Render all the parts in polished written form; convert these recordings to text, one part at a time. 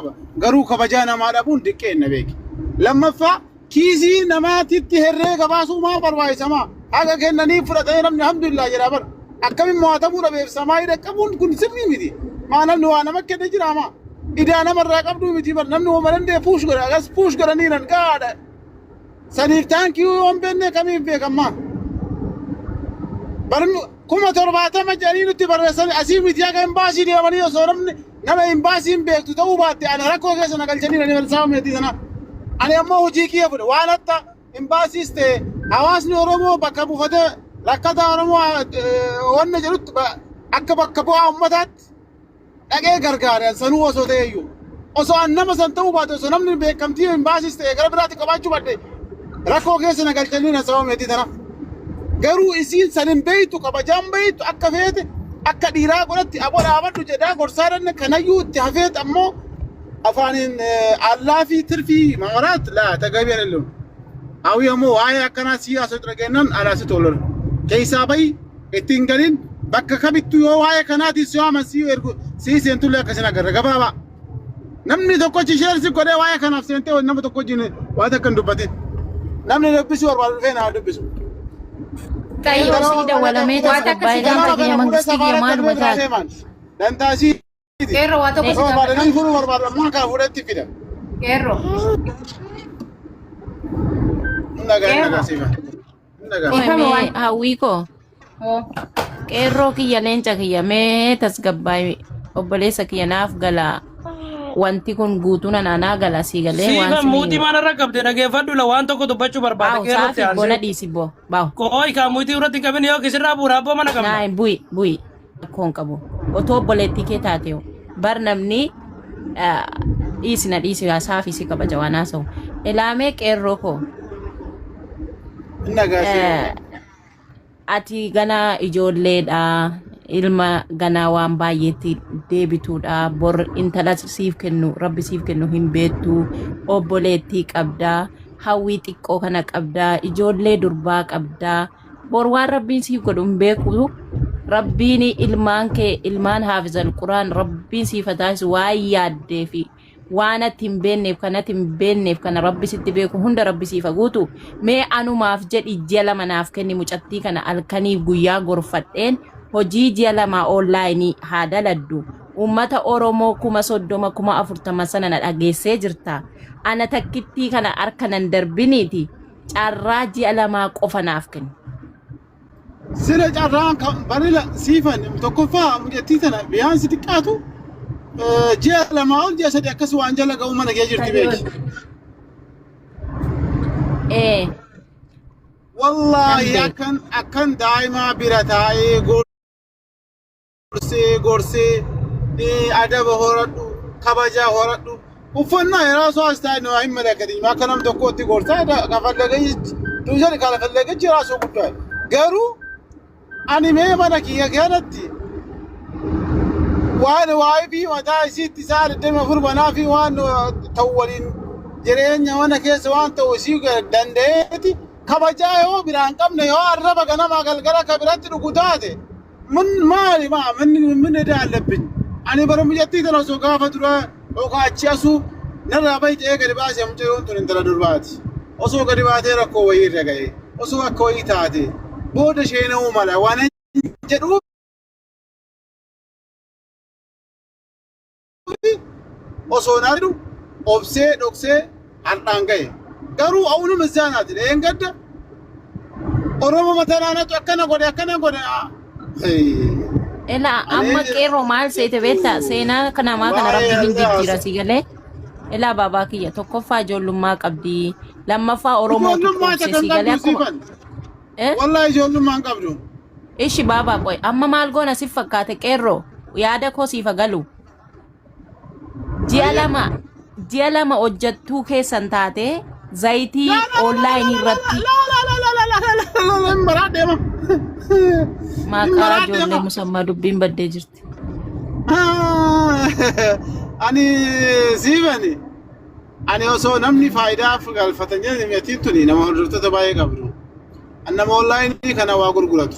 qaba. Garuu kabajaa namaa dhabuun diqqeenna beeki. Lammaffaa kiisii namaatitti herreega baasuu maa barbaachisamaa? Haga kennanii fudhatanii namni alhamdulillah jedhaa bara. Akkamiin mo'atamuu dhabeef samaayii dhaqqabuun kun sirrii miti. Maa namni waa nama kenne jiraa maa? Idaa namarraa qabduu miti bar namni hooma danda'e puush godha agas puush godhanii nan gahaadha. Saniif taankiyuu yoo hin beekne kamiif beekammaa? Barnu 70,000 jedhanii nutti barreessan asii miti haga imbaasii deemanii osoo namni nama imbaasii hin beektu ta'uu baatte ana rakkoo keessa na galchanii ani barreessaa meetii sana. Ani ammoo hojii kiyya fudhe waan hatta imbaasiis ta'e hawaasni Oromoo bakka buufatee rakkataa Oromoo wanna jedhutti akka bakka bu'aa uummataatti dhaqee gargaare an sanuu osoo ta'e iyyuu. Osoo an nama san ta'uu baate osoo namni beekamtii imbaasiis ta'e gara biraatti qabaachuu baadhe rakkoo keessa na galchanii na sababa meetii tana. Garuu isiin san hin beektu kabajaan beektu akka feete akka dhiiraa godhatti aboo dhaabadhu jedhaa gorsaa dhanne kanayyuu itti hafeet ammoo afaaniin allaa fi tirfii maaraat laa tagabii alillu. Hawwi ammoo waa'ee akkanaa sii haasoo dhageennan alaa si tollola. Keessaa bahi ittiin galin bakka kamittuu yoo waa'ee kanaatiin si waaman sii ergu sii seentullee akkasin agarra gabaabaa. Namni tokkochi sheer si godhee waa'ee kanaaf seentee nama tokko wajjin waa takka hin dubbatin. Namni dubbisuu barbaadu dhufee naa dubbisu. Qayyoo Sii dawwalamee waa takka tasgabbaa'ee si leenca gaafadha. kiyya mangistii kiyya maaluma taate. Dantaa isiiti. Qeerroo waa tokko si Yoo barbaade gaafadha. namni fuudhuu barbaadu ammaa kana fuudhetti fida. Qeerroo. Hin dhagaa hin dhagaa Qeerroo. siifa. Hin dhagaa. Qoy Dhiifama mee waan. hawwii koo Hoo. qeerroo kiyya leenca kiyya mee tasgabbaa'e obboleessa kiyya naaf gala wanti kun guutuun anaa naa gala sii galee waan Siifan muuxii sinii maal irra qabde dhageeffadhu la waan tokko dubbachuu barbaada baawu qeerrootti saafi bona aansee. dhiisi boo baawu Qooyi kaa muuxii irratti hin qabin yoo kisirraa bu'uura abboo mana qabna. naa bu'i bu'i rakkoo hin qabu otoo obboleettii kee taate bar namni ah, dhiisi na dhiisi saafi si kabaja waan haasa'u ilaamee qeerroo koo Hin dhagaa siifa. eh, ati ganaa ijoolleedha ilma ganaa waan baay'eetti deebituudha bor intala siif kennu rabbi siif kennu hin beektu obboleettii qabdaa hawwii xiqqoo kana qabdaa ijoollee durbaa qabdaa bor waan rabbiin siif godhu hin beeku rabbiin ilmaan kee ilmaan haafizal quraan rabbiin siif haa taasisu waan yaaddee fi waan ati hin beekneef kan ati hin beekneef kana rabbi sitti beeku hunda rabbi siif haa guutu mee anumaaf jedhi ji'a 2 naaf kenni mucattii kana alkaniif guyyaa gorfadheen hojii ji'a 2 onlaayinii haa daladdu ummata oromoo 30,000 40,000 sana na dhageessee jirta ana takkittii kana harka nan darbiniiti carraa ji'a lamaa qofa naaf kenni. Sila carraan kan barila siifan tokkoffaa mucattii tana biyaansi xiqqaatu ji'a lamaa ol ji'a sadi akkas waan jala ga'u mana kee jirti Sadii ol. beeki. Ee nan Wallaahi beeka. akkan akkan daa'imaa bira taa'ee gorsee gorsee adaba horadhu kabajaa horadhu uffannaa yeroo soo as taa'e nama hin malakatiin akka nam tokkootti gorsaa kafallagee tuusan kafallagee jiraasuu guddaa garuu ani mee mana kiyya kanatti waan waayifii mataa isiitti isaa 24 banaa fi waan ta'u waliin jireenya mana keessa waan ta'u isii danda'eeti kabajaa yoo biraan qabne yoo arraba ganamaa galgala ka biratti dhugu taate Mun maali maa min min eda allebbin. Ani bara mucattii tana osoo gaafa dura yookaan achi asuu narraa bahi ta'ee gadi baasee mucayyoon tun intala durbaati. Osoo gadi baatee rakkoo wayii irra ga'e osoo akka wayii taate booda sheena'uu mala waan jedhuuf osoo hin argu obsee dhoksee har'aan ga'e. Garuu awunum izzaanaati dheengadda Oromoo mataa naannatu akkana godhe akkana godhe. Elaa amma qeerroo maal seete beektaa seenaa namaa kana Waa'ee rabbi hin argaa jijjiira si galee. Elaa baabaa kiyya tokkoffaa ijoollummaa qabdi lammaffaa Oromootu Ijoollummaa quubse takka si hin galee qabdu akkuma siifan. eh? Wallahi ijoollummaa hin qabdu. Ishi baabaa qoy amma maal goona sif fakkaate qeerroo yaada koo siif haa galu. Ji'a 2 ji'a 2 hojjattuu keessan taate zayitii onlaayinii irratti maqaa ijoollee musammaa dubbiin baddee jirti. Ani siifani ani osoo namni faayidaaf galfatan jedhe mi'atiin tuni nama hordoftoota baay'ee qabdu. An nama onlaayinii kana waa gurguratu.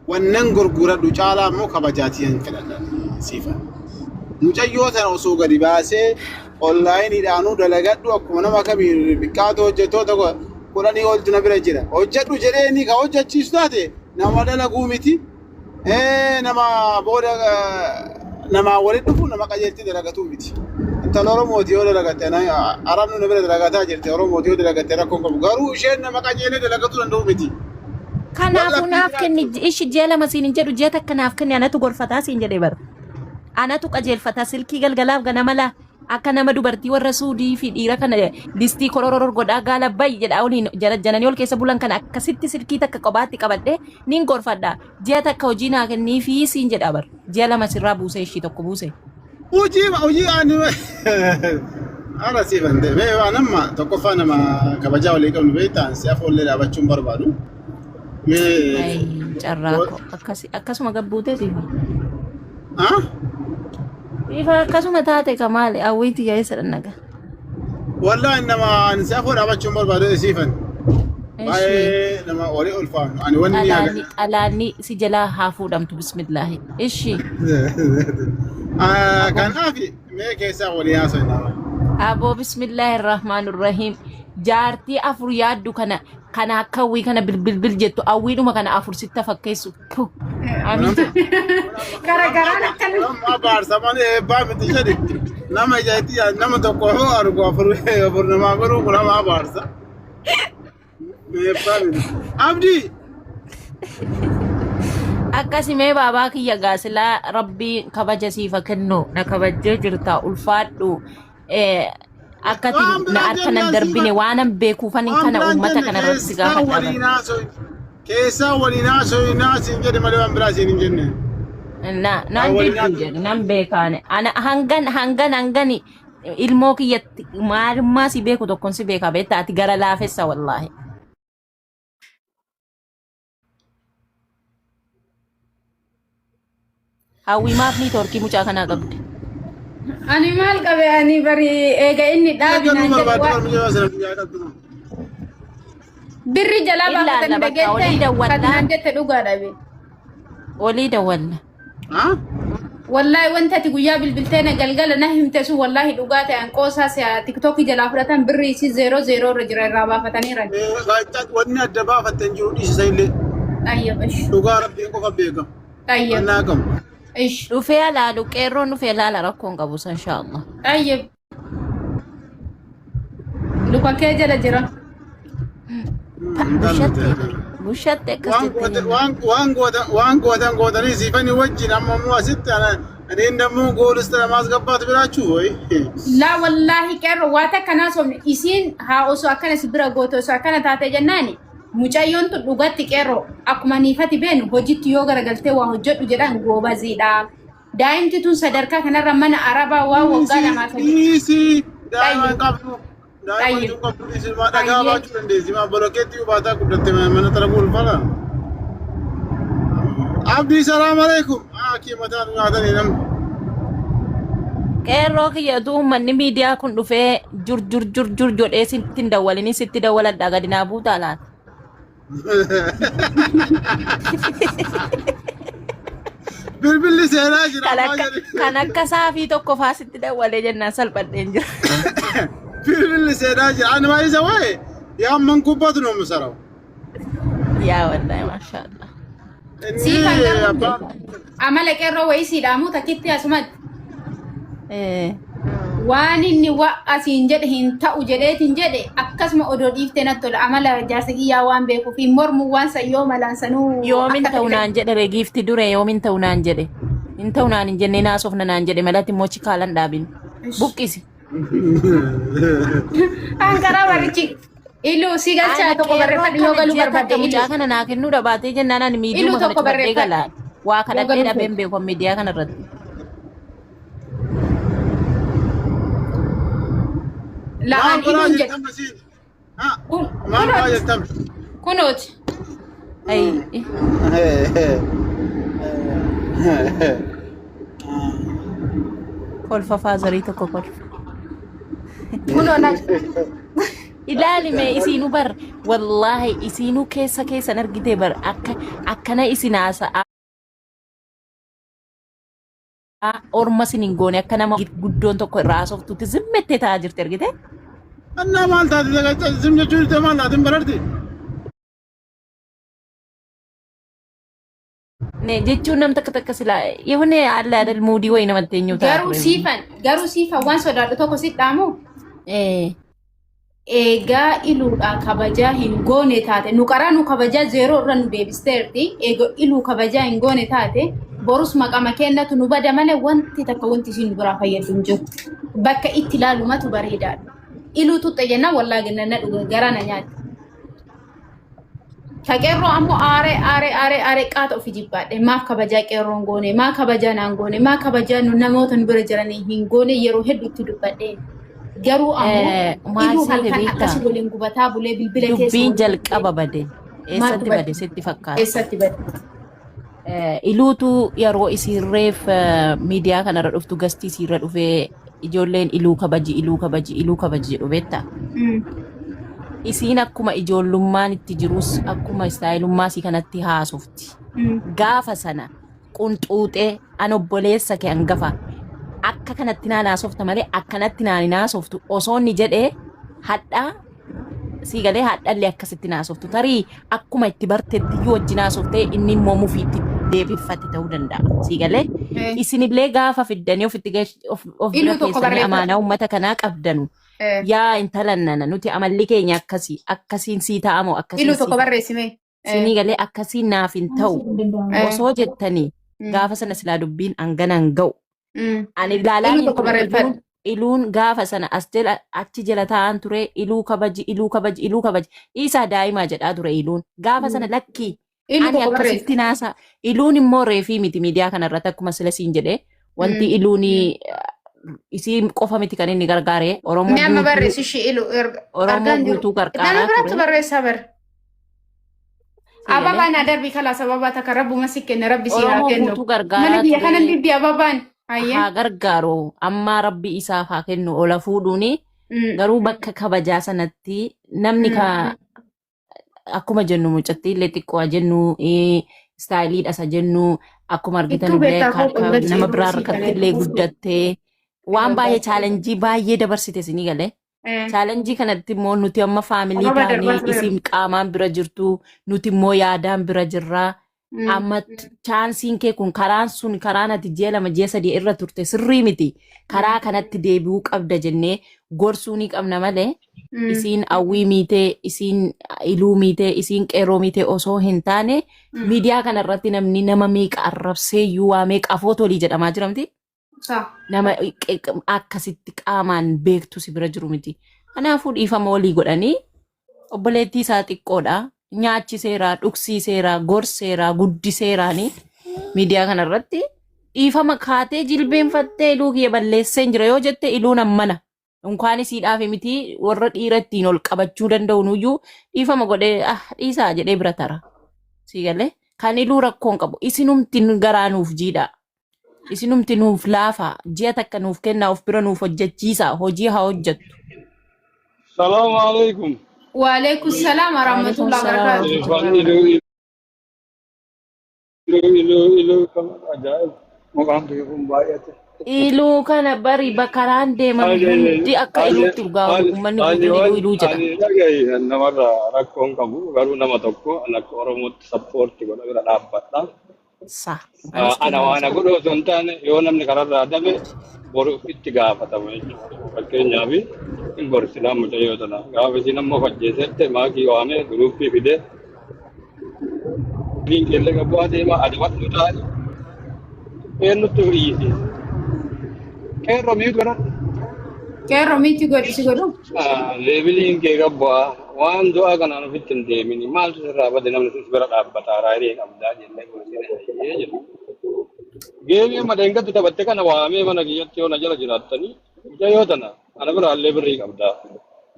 Wannan gurguradhu caalaa immoo kabajaatii hin fedhadha siifan. Mucayyoo tana osoo gadi baasee onlaayiniidhaanuu dalagadhu akkuma nama kamii xiqqaatu hojjettoota 10 oltu na bira jira. Hojjedhu jedhee inni ka hojjechiisu taate nama dalaguu miti. Nama booda namaa walitti dhufu nama qajeeltii dalagatuu miti. Intala Oromooti yoo dalagatte Arabni na bira dalagataa jirti Oromooti yoo dalagatte rakkoon qabu. Garuu isheen nama qajeelee dalagatuu danda'u miti. Kanaafuu naaf kenni ishi ji'a 2 siin hin jedhu ji'a takka naaf kenni anatu gorfataa siin jedhee bara. Anatu qajeelfataa silkii galgalaaf ganama laa akka nama dubartii warra suudii fi dhiira kana distii korororor godhaa gaala bay jedhaa oliin jarajjananii ol keessa bulan kana akkasitti silkii takka kophaatti qabadhee nin gorfadha. Ji'a takka hojii naa kennii fi siin jedhaa bara. Ji'a 2 sirraa buusee ishii tokko buuse. Hojii hojii ani ara siifan ta'e mee waan amma tokkoffaa nama kabajaa walii qabnu beektaan si afoollee dhaabachuun barbaadu. Mee Ay carraa koo akkasi akkasuma gabbuutee siifa. ah Siifa akkasuma taate ka maali hawwiiti yaa'ee dhannaga. Wallahi nama ani si afoo dhaabachuun barbaadu siifan. Eshi. Baay'ee nama walii ulfaannu ani wanni ni Xalaanni xalaanni si jalaa haa fuudhamtu bismillaahi. Ishi. Kanaaf mee keessaa walii haasofna. Aboo bismillaahi rahmaan rahiim. Jaartii afur yaaddu kana kana akka hawwii kana bilbilbil jettu hawwiidhuma kana afur sitta fakkeessu. Puh. Amiin. Garagaraan akkan Nama abaarsaman eebbaa miti jedhi. Nama ija itti yaadu nama tokko hoo argu afur afur namaa godhuu kun nama abaarsa. Eebbaa miti. Abdii! Akkasi mee baabaa kiyya gaasilaa rabbii kabaja siifa kennu na kabajjee jirta ulfaadhu. Akkati Waan na biraa harka nan jennaan darbine siifa. waanan beekuufan Waan kana biraan uummata jenne kana irratti si keessaa gaafadha waliin bara. haasoo keessaa waliin haasoo siin jedhe malee waan biraa siin hin jenne. Na Waan naan waliin diddu haasoo. jedhe nan beekaane ana hangan hangan hangani ilmoo kiyyatti maalummaa si beeku tokkon si beeka beekta ati gara laafessa wallaahi. Hawwii maaf niitoorkii mucaa kanaa qabdi? Ani maal qabe ani bari eega inni dhaabi Eegaluu naan jedhe barbaadde waa barumsa sana biyyaa qabdu. birri jalaa Ilaalla baafatanii bakka olii dhageette kan dawwallaa naan jette dhugaa dhabe. olii dawwalla. Ah? Wallaahi wanta ati guyyaa bilbiltee na galgala na himte sun wallaahi dhugaa ta'e an qoosaa si'a tiktookii jalaa fudhatan birri isii zeeroo zeeroo irra jira irraa baafataniiran. Wanni adda baafatte hin jiru dhiisisa illee. Xayyab ish. Dhugaa rabbiin qofa beeka. Xayyab Annaa qabu. ish. Dhufee alaalu qeerroon dhufee laala rakkoon qabu san inshaallah. Xayyab. Luka kee jala jira. Bushatte bushatte akkas jettee Waan waan gootan waan gootan gootanii siifanii wajjin amma immoo asitti ani dammoo goolista namaas gabbaatu biraachuu wayi. Laa wallaahi qeerroo waa takka naa sobne isiin haa osoo akkana si bira goote osoo akkana taate jennaani mucayyoon tun dhugatti qeerroo akkuma niifati beenu hojitti yoo garagaltee waa hojjedhu jedhan goobaziidha. Daa'imti tun sadarkaa kanarra mana arabaa waa waggaa 2 3. Dhiisii daa'ima hin Xayyib. qabdu. Daa'ima Xayyib. hin qabdu dhiisii maa dhagaa Xayyib. baachuu dandeessi maa bolokeetti baataa guddatte mana xaraguu ulfala. Abdii salaam alaikum. Ah kee mataa nu nyaatanii namni. Qeerroo kiyya utuu uummanni miidiyaa kun dhufee jur jur jur jur jedhee sitti hin dawwalini sitti dawwaladhaa gadi naa buutaa laata. Bilbilli seenaa jira Kan ammaa akka jedhe. kan akka saafii tokko faa sitti dawwalee jennaan salphadheen jira. Bilbilli seenaa jira. Ani maa isa waa'ee yaa amman kubbatu nu musaraw. Yaa wallaahi maashaallah. Sii kan Inni garuu abbaan amala qeerroo wayii sii dhaamuu takkitti asumatti. Eh. Waan inni wa asiin jedhe hin ta'u jedheetiin jedhe akkasuma odoo dhiiftee natti tola amala jaarsa kiyyaa waan beekuuf hin mormu waan san yoo malaan sanuu Yoomin akka ta'u fedhe. naan jedhe ree giifti dure yoomin ta'u naan jedhe. Hin ta'u naan hin jenne naasofna naan jedhe malatti immoo chikaalan dhaabin. Buqqisi. Ankaraa barichi iluu si galchaa Ana tokko qeerroo barreeffadhu yoo kana galuu ji'a takka barbaadde iluu. mucaa kana naa kennuu dhabaatee jennaan ani Iluu miidiyuma kana tokko cufadhee barreeffadhu gala. Waa yoo kadhadhee galuu dhabeen feete. beeku miidiyaa kana irratti. Maal La'aan godhaa iluun jedhe. jirtan masiin? Ah, Kun maal godhaa kunooti jirtan? kunooti. Ayi. Kolfa faazarii tokko kolfa. Kunoo na Ilaali mee isiinuu bar wallaahi isiinuu keessa keessan argitee bar akka akkana isin haasa'aa. Orma sin hin goone akka nama guddoon tokko irraa haasoftutti zimmettee taa'aa jirti argite. Annaa maal taate zim jechuu jirte maal taate hin bararti. Ne jechuun nam takka takka silaa የሆነ አለ አይደል ሙዲ ወይ namatti eenyu ta'a Garuu ture. siifan garuu siifan waan sodaadhu tokko si dhaamu Eh, eegaa iluudha kabajaa hin goone taate nu qaraa nu kabajaa zeeroo irra nu deebisteerti eega iluu kabajaa hin goone taate borus maqama kennatu nu bada malee wanti takka wanti isin nu biraa fayyadu hin jiru. Bakka itti ilaalumatu bareedaadha. Iluu tuxxe jennaan wallaa ganna na dhuga garaa na nyaatti. Ka qeerroo ammoo aaree aaree aaree aaree qaata ofi jibbaadhe maaf kabajaa qeerroon goone maa kabajaa naan goone maa kabajaa nu namoota nu bira jiranii hin goone yeroo hedduu itti dubbadhe. Garuu ammoo maal iluu seete halkan beektaa? akkasii waliin gubataa bulee bilbila keessa Dubbiin waliin jalqaba bade. maaltu Eessatti bade? bade sitti fakkaata? Eessatti bade? Iluutu yeroo isiirreef miidiyaa kanarra dhuftu gastii isiirra dhufee ijoolleen iluu kabaji iluu kabaji iluu kabaji jedhu beektaa? Isiin akkuma ijoollummaan itti jirus akkuma istaayilummaa isii kanatti haasofti. Gaafa sana qunxuuxee an obboleessa kee hangafa akka kanatti naan haasofta malee akkanatti naan hin haasoftu osoo inni jedhee hadhaa sii galee hadhallee akkasitti naasoftu tarii akkuma itti bartetti iyyuu wajjin haasoftee inni immoo mufiitti deebiffate ta'uu danda'a. Sii galee isinillee gaafa fiddanii ofitti of bira Iluu tokko keessanii barreeffadhu. amaanaa uummata kanaa qabdanu. Yaa intala nana nuti amalli keenya akkasii akkasiin sii ta'amoo akkasiin Iluu sii tokko ta'a. barreessime. Sinii galee akkasiin naaf hin ta'u osoo jettanii gaafa sana silaa dubbiin hangana hin ga'u. Ani ilaalaa Iluu hin tokko ture barreeffadhu. iluun gaafa sana as jala achi jala taa'an ture iluu kabaji iluu kabaji iluu kabaji dhiisaa daa'imaa jedhaa ture iluun gaafa sana lakkii Iluu ani tokko barreessi. akkasitti naasa iluun immoo reefii miti miidiyaa kanarratti akkuma sila siin jedhe wanti iluun isii qofa miti kan inni gargaare Oromoo Mee amma guutuu barreessi ishee iluu Oromoo argaan jiru. guutuu Nama gargaaraa biraatti ture. barreessaa bara. Sii galee Ababaan haa darbi kalaa sababaa takka rabbuma si kenne rabbi si haa Oromoo kennu. guutuu Mana gargaaraa biyya kanan ture. bibbi ababaan. Hayyee. Haa gargaaru amma rabbi isaaf haa kennu ola fuudhuuni garuu bakka kabajaa sanatti namni ka akkuma jennu mucattii illee xiqqoo haa jennu istaayiliidha isa jennu akkuma argitan Ittuu illee beektaa koo qolbachee nama iluu biraa sii harkatti kana illee guddattee waan baay'ee challenge baay'ee dabarsite isinii galee. Challenge kanatti immoo nuti amma family Ababa taanee darbaa tureera. isin qaamaan bira jirtu nuti immoo yaadaan bira jirraa. Amma chaansiin kee kun karaan sun karaan ati ji'a 2 ji'a 3 irra turte sirrii miti. Karaa kanatti deebi'uu qabda jennee gorsuu ni qabna malee isiin hawwii miitee isiin iluu miitee isiin qeerroo miitee osoo hin taane miidiyaa kanarratti namni nama meeqa arrabsee iyyuu waa meeqa afoo tolii jedhamaa jiramti. Nama akkasitti qaamaan beektu si bira jiru miti. Kanaafuu dhiifama walii godhanii obboleettii isaa xiqqoodha. Nyaachiseera, dhugsiiseera, gorseera, guddiseeraani miidiyaa kanarratti dhiifama kaatee jilbeenfattee iluu kiyya balleessee jira yoo jette iluun ammana. Unkaan isiidhaaf miti warra dhiira ittiin ol qabachuu danda'u nuyyuu dhiifama godhee ah dhiisaa jedhee bira tara. Sii galee kan iluu rakkoon qabu isinumti garaa nuuf jiidha. Isinumti nuuf laafa ji'a takka nuuf kennaa of bira nuuf hojjechiisa hojii haa hojjettu. Salaamu alaikum. Waalaikum salaam Waalaikum warahmatullahi salaam wabarakatuh. warahmatullahi Iluu wabarakatuh. iluu iluu iluu kan ajaa'iba maqaan kiyya kun baay'ate. Iluu kana bari bakaraan deeman hundi akka iluutti urgaa'u uummanni guutuun iluu iluu jedha. Ani dhagahi namarraa rakkoon qabu garuu nama tokko an akka Oromootti support godha bira dhaabbadha. Sa anis Ana kanuma waan jedha. godhu osoo hin taane yoo namni kararraa dabe boru itti gaafatama jechuudha. Fakkeenyaaf hin gorsinaa mucayyoo tana gaafa isiin ammoo fajjeessette maakii waamee group fidee biriin keellee gabbu'aa deema adabadhu taa'e eenyutti iyyisiisa. Qeerroo miitu godhadhu. Qeerroo miti godhi si godhu. Leeviliin kee gabbu'aa waan du'aa kanaan ofitti hin deemini maaltu sirraa bade namni si bira dhaabbataa raayiree qabdaa jennee gorsine hayyee jedhu. Game amma dheengaddu taphatte kana waamee mana kiyyatti yoo na jala jiraattanii mucayyoo tana ana biraallee birrii qabdaa.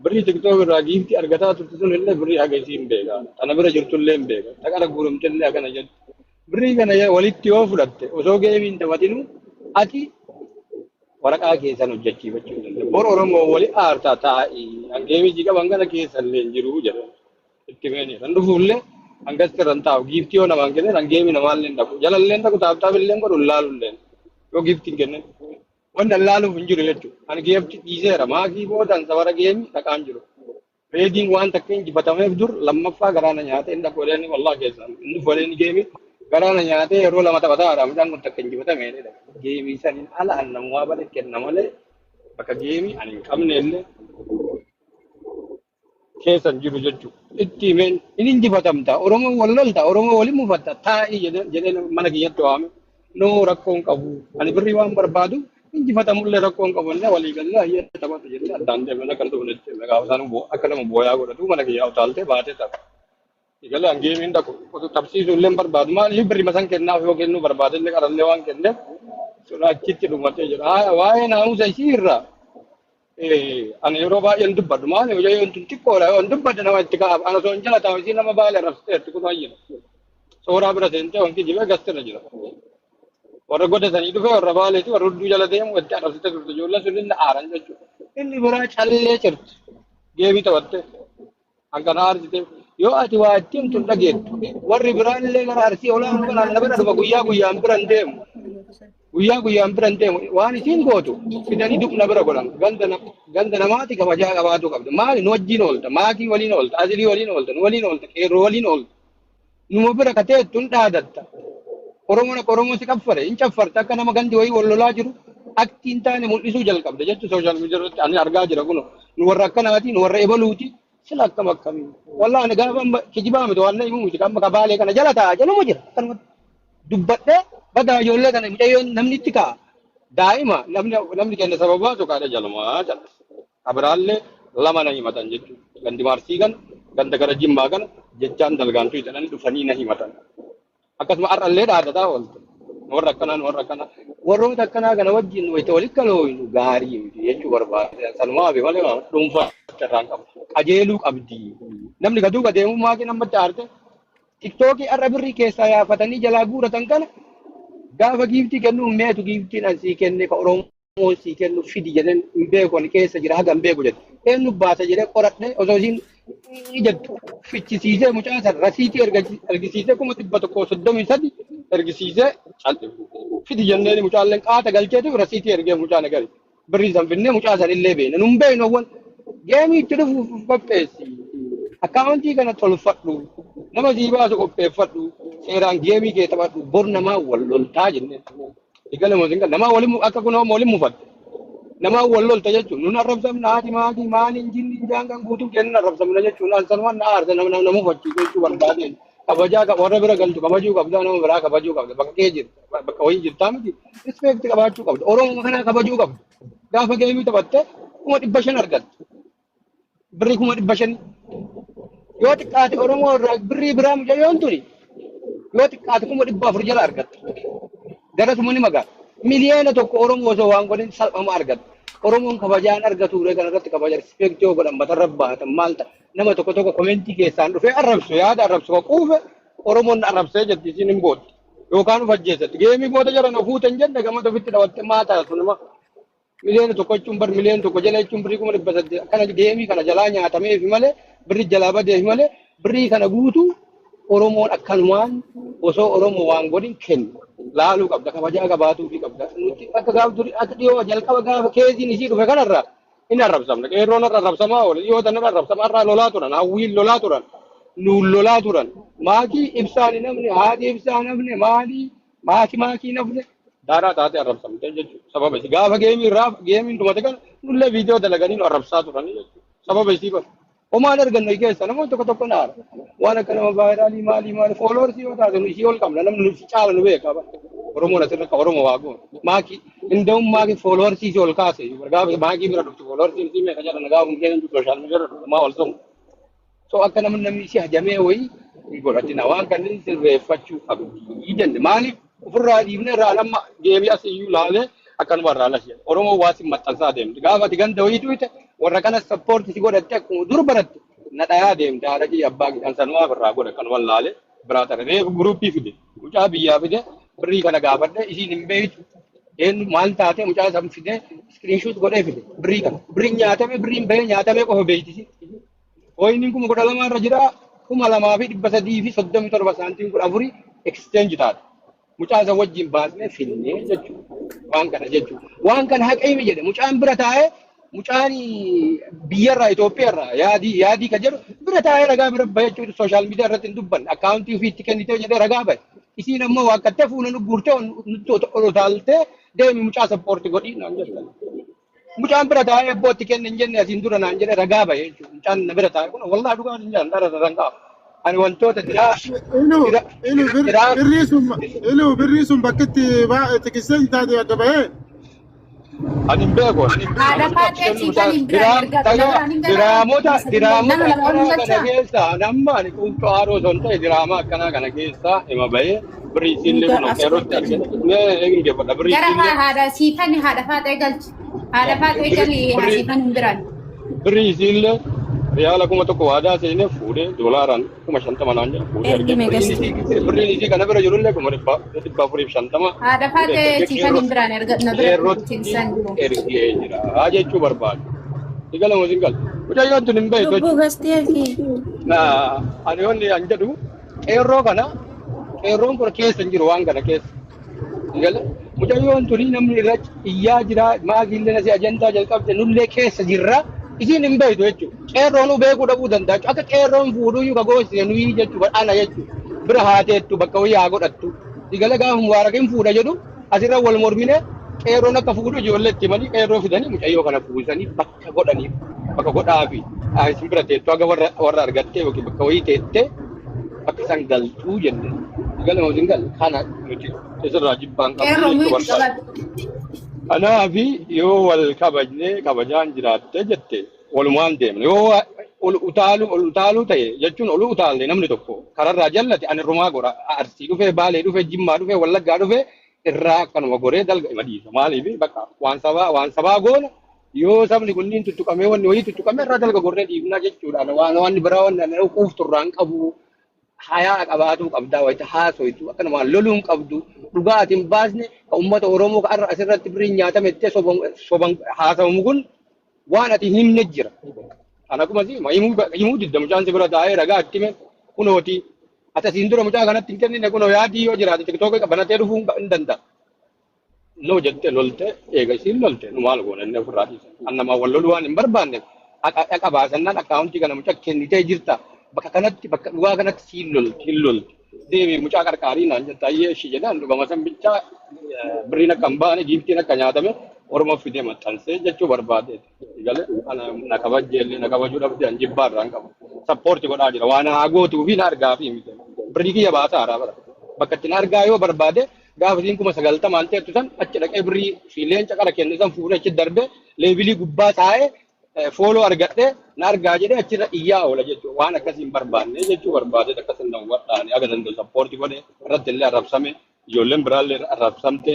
Birrii TikTok irraa giiftii argataa turte sun illee birrii haga isii hin beeka. Tana bira jirtullee hin beeka. Taqara guuramtellee akkana jettu. Birrii kana walitti yoo fudhatte osoo game hin taphatinu ati waraqaa keessan hojjechiifachuu hin danda'u. Bor Oromoo wali aartaa taa'ii hangee miji qaban kana keessa illee hin jiru jedhan. Itti feeni. Kan dhufuullee hangas irra hin taa'u. Giiftii yoo namaan kennan hangee namaallee hin dhaqu. Jalallee hin dhaqu tap tap illee hin godhu hin laalullee. Yoo giiftiin kennan. Wanta laaluuf hin jiru jechuudha. Ani giiftii dhiiseera. Maakii boodaan safara geemi dhaqaan jiru. Reediin waan takka injifatameef dur lammaffaa garaana nyaatee inni dhaqooleen wallah keessaan inni foleen geemi garaana nyaatee yeroo lama taphataa mucaan kun takka injifatame geemii saniin ala an namuwaa bade kenna malee bakka geemii ani hin qabne illee keessa hin jiru jechuudha. Itti himeen inni injifatamta Oromoo wal lolta Oromoo waliin mufatta taa'ii jedhee mana kiyyatti waame noo rakkoo hin qabu ani birrii waan barbaadu injifatamullee rakkoo hin qabu illee walii gallee hayyee taphatu jedhee addaan deemee akka dhufne gaafa isaan akka nama booyaa godhatu mana kiyyaa utaaltee baatee tapha. Egalee an geemiin dhaqu tapsiisuu illee hin barbaadu maaliif birrii masan kennaaf yoo kennuu barbaade illee qarallee waan kenneef sun achitti dhumatee jira. Waa'ee naamusa isii irraa ani yeroo baay'een dubbadhu maali mucayyoon tun xiqqoodha yoo dubbadde nama itti kaa'aaf ana osoo hin jala taa'u isii nama baay'ee arrabsiteerti kun baay'ee sooraa bira seentee wanti jibee gastirra jira. Warra goda sanii dhufee warra baaleeti warra hudduu jala deemu itti arrabsite turte ijoolleen sun inni aaran jechuudha. Inni biraa callee cirti geemii taphatte kan aarsite yoo ati waa itti himtu hin dhageettu warri biraallee gara arsii olaanuu kanaan na bira dhufa guyyaa guyyaan bira hin deemu. Guyyaa guyyaan bira hin deemu waan isiin gootu fidanii duqna bira godhan ganda namaati kabajaa qabaatu qabda maali nu wajjin oolta maakii waliin oolta asilii waliin oolta nu waliin oolta qeerroo waliin oolta numa bira kateettu hin dhaadatta Oromoon akka Oromoo si qaffare hin caffarta akka nama gandi wayii wal lolaa jiru akti hin taane mul'isuu jalqabda jechuun sooshaal miidiyaa irratti ani argaa jira kun nu warra akkanaati nu warra ebaluuti sila akkam akkamii wallaahi ani gaafa amma kijibaa miti waan na himu miti amma kabaalee kana jala taa'a jaluma jira akkanumatti dubbadhee badaa ijoollee kana mucayyoon namni itti kaa'a daa'ima namni kenna sababa sokaadha jalumaa jala abiraallee lama na himatan jechuudha gandi maarsii kana ganda gara jimmaa kana jechaan dalgaantu jedhanii dhufanii na himatan akkasuma har'allee dhaadataa oolte warra akkanaa warra akkanaa warroota akkanaa kana wajjin wayita walitti kalooynu gaarii miti jechuu barbaade sanumaa fi malee dhuunfaa irraan qabu qajeeluu qabdi namni gaduu gadeemuu maakii namatti aarte tiktookii har'a birrii keessaa yaafatanii jalaa guuratan kana gaafa giiftii kennuu meetu giiftiin an sii kenne ka Oromoon sii kennu fidi jedheen hin beeku ani keessa jira haga hin beeku jedhe eenyu baasa jedhee qoradhe osoo isiin jettu fichisiisee mucaa san rasiitii ergisiisee 133,000 ergisiisee cal'e fidi jenneen mucaalleen qaata galcheetu rasiitii ergee mucaa nagari birrii san finnee mucaa san illee beekna nun beeknu awwal geemii itti dhufuuf qopheessi akkaawuntii kana tolfadhu nama sii baasu qopheeffadhu seeraan geemii kee taphadhu bor namaa wal loltaa jenneen Eegale mootiin namaa waliin akka kun waliin mufatte. Namaa wal lolta jechuun nun arrabsamna haati maatii maaliin jinni jaan kan guutuu kennan arrabsamna jechuun an sanumaan na aarsa nama nama mufachiisu jechuu barbaadeen kabajaa warra bira galtu kabajuu qabda nama biraa kabajuu qabda bakka kee jirta bakka wayii jirtaa miti respect qabaachuu qabda Oromoo kana kabajuu qabda gaafa geemii taphatte 500,000 argatta birrii 500,000 yoo xiqqaate Oromoo irraa birrii biraa mucayyoon tuni yoo xiqqaate 400,000 jala argatta. Garasuma ni magaa. 1 miliyoona Oromoo osoo waan godhin salphama argata. Oromoon kabajaan argatu ture kana irratti kabaja respect yoo godhan matarra baatan maal ta'a. Nama tokko tokko komentii keessaan dhufee arrabsu yaada arrabsu ka quufe Oromoon arrabsee jetti isiin hin bootti. Yookaan of ajjeesatti. Geemii booda jaran ofuutan jenne gamata ofitti dhawatte maa ta'a sunuma. 1 miliyoona jechuun bar 1 miliyoona jala jechuun birrii 800,000 akkana geemii kana jalaa nyaatameefi malee birri jalaa badeefi malee birrii kana guutuu Oromoon akkanumaan osoo Oromoo waan godhin kennu laaluu qabda kabajaa qabaatuu fi qabda nuti akka gaaf durii akka dhiyoo jalqaba gaafa keeziin isii dhufe kanarraa hin arrabsamne qeerroon irra arrabsamaa oole dhiyoo tanarra arrabsamaa irraa lolaa turan hawwiin lolaa turan nuun lolaa turan maakii ibsaan hin hafne haati ibsaa hin hafne maalii maakii maakii hin hafne daaraa taatee arrabsamte jechuudha sababa isii gaafa geemii irraa geemiin dhumate kana nullee viidiyoo dalaganii nu arrabsaa turanii jechuudha sababa isii bara homaan argannu keessa namoonni tokko tokko naara waan akka nama viral maalii maalii followers yoo taate nu isii ol qabna namni nu caala nu beeka bara Oromoon asirra akka Oromoo waa goonu maakii inda'uun maakii followers isii ol kaase gaafa maakii bira dhuftu followers isii meeqa jedhan gaafa keenya social media irra dhuftu maa ol somu so akka namni namni isii hajamee wayii hin godhatina waan kanneen sirreeffachuu qabdi jenne maaliif ofirraa dhiibne irraa amma geemii as iyyuu laalee akkanuma irraa las jedhe Oromoo waa si maxxansaa deemti gaafa ati ganda wayii tuyte warra kana support si godhatte akkuma dur baratte na dhayaa deemte haadha kiyya abbaa kiyya sanumaaf irraa godhe akkanuma laalee biraa tare reefu guruppii fide mucaa biyyaa fide birrii kana gaafadhe isiin hin beektu eenyu maal taate mucaa san fide screenshot godhee fide birrii kana birriin nyaatame birriin bahee nyaatamee qofa beektisi Coiniin 12,000 irra jira 2,337 saantiin 14 exchange taate. Mucaa isa wajjin baasnee finnee jechuudha. Waan kana jechuudha. Waan kana haqa himi jedhe mucaan bira taa'ee mucaan biyyarraa Itoophiyaarraa yaadii yaadii ka jedhu bira taa'ee ragaa bira bahe jechuudha. Social media irratti hin dubbanne akkaawuntii ofii itti kennitee jedhee ragaa bahe. Isiin ammoo waaqattee fuula nu guurtee nutti ol utaaltee deemi mucaa support godhii naan jettan. Mucaan bira taa'ee ebboo itti kenne hin jenne asiin dura naan jedhe ragaa bahe jechuudha. Mucaan na bira taa'e kun wallaahi dhugaa hin jedhan dhala irra hin qaabu. Ani wantoota diraa Ilu dira ilu diraa birrii sun ilu birrii sun bakki itti tikiseen taate adda bahee. Ani hin beeku. Haadha Ani faaxee kennu siifan mucaa hin biraan diraam ergaa dhagaa biraan hin galaa diraamota nama diraamota lama waliin akkanaa kana galchaa. keessa namma ani quuqqoo haaroo osoo hin ta'e diraamaa akkanaa kana keessa hima bahee birrii isiillee Dhugaa kun as qeerrootti gorte. argate mee eegin geeffadha birrii Gara isiillee haadha siifan haadha faaxee galchi. Haadha faaxee birrii gali birrii siifan hin biraan. birrii isiillee riyaala 1000 waadaa seenee fuudhee doolaaraan 50,000 naan jedha fuudhee Ergi argee birriin meeqasti? isii birriin isii kana bira jirullee 450,000 Haadha fuudhee faaxee ergee siifan qeerroo hin biraan erga na bira qeerrootti tiksan jiru. ergee jira jechuu barbaadu. Si gala moo sin gala? Mucayyoon tun hin beektu Lubbuu jechuudha. gasti ergi. Na ani wanni an jedhu qeerroo kana qeerroon kun keessa hin jiru waan kana keessa. Si gala? Mucayyoon tuni namni irra iyyaa jira maagiillee asii ajandaa jalqabde nullee keessa jirra isiin hin beektu jechuudha. Qeerroonuu beekuu dhabuu danda'a jechuudha. Akka qeerroon fuudhuyyuu ka goosise nuyi jechuudha ana jechuudha. Bira haa teettu bakka wayii haa godhattu. Si gala gaafa mubaarakin fuudha jedhu asirra wal mormine qeerroon akka fuudhu ijoollee itti himanii qeerroo fidanii mucayyoo kana fuusanii bakka godhaniif bakka godhaafi isin bira teettu haga warra warra argattee yookiin bakka wayii teettee bakka isaan galtuu jenne. Gala moo sin galle kana nuti isirraa jibbaan qabnu Qeerroo jechuu muyiti barbaada. qabatu. Kanaafi yoo wal kabajnee kabajaan jiraatte jette walumaan deemna. Yoo ol utaaluu ol utaaluu ta'e jechuun ol utaalle namni tokko kararraa jallate ani rumaa gora Arsii dhufee Baalee dhufee Jimmaa dhufee Wallaggaa dhufee irraa akkanuma goree dalga ima dhiisa. Maaliif bakka waan sabaa waan sabaa goona yoo sabni kunniin tuttuqamee wanni wayii tuttuqamee irraa dalga gorree dhiifnaa jechuudha. Waan waan biraa wanni ani quuftu irraa hin qabu. Hayaa qabaatuu qabdaa wayita haasoytu akkanumaan loluu hin qabdu dhugaa ati hin baasne ka ummata Oromoo ka arra asirratti biriin nyaatame ittee soban soban haasawamu kun waan ati hin himne jira. Kan akkuma si himuu himuu didda mucaan si bira taa'ee ragaa itti hime kunooti ati asiin dura mucaa kanatti hin kennine kunoo yaadii yoo jiraate tiktookii banatee dhufuu hin danda'a. No jette lolte eega isiin lolte nu maal goona inni ofirraa dhiisa. An namaa wal loluu waan hin barbaanneef haqa dhaqa baasannaan akkaawuntii kana mucaa kennitee jirta bakka kanatti bakka dhugaa kanatti siin lolti hin lolti. Deemi mucaa qarqaarii naan jetta ayyee ishii jedhaan dhugama san bichaa birriin akka hin baane giiftiin akka nyaatame orma fidee maxxansee jechuu barbaadeeti. Galee ana na kabajjeellee na kabajuu dhabde an jibbaa irraa hin qabu. Support godhaa jira waan haa gootuu fi na argaa fi miti. Birrii kiyya baasaa haaraa bara. Bakka itti na argaa yoo barbaade gaafa isiin 90,000 teettu san achi dhaqee birrii fi leenca qara kenne san fuudhee achi darbee leebilii gubbaa taa'ee follow argadhee na argaa jedhee achirra iyyaa oola jechuudha. Waan akkasii hin barbaanne jechuu barbaade akkasin na hubadhaani aga danda'u support godhe irratti illee arrabsame ijoolleen biraallee arrabsamte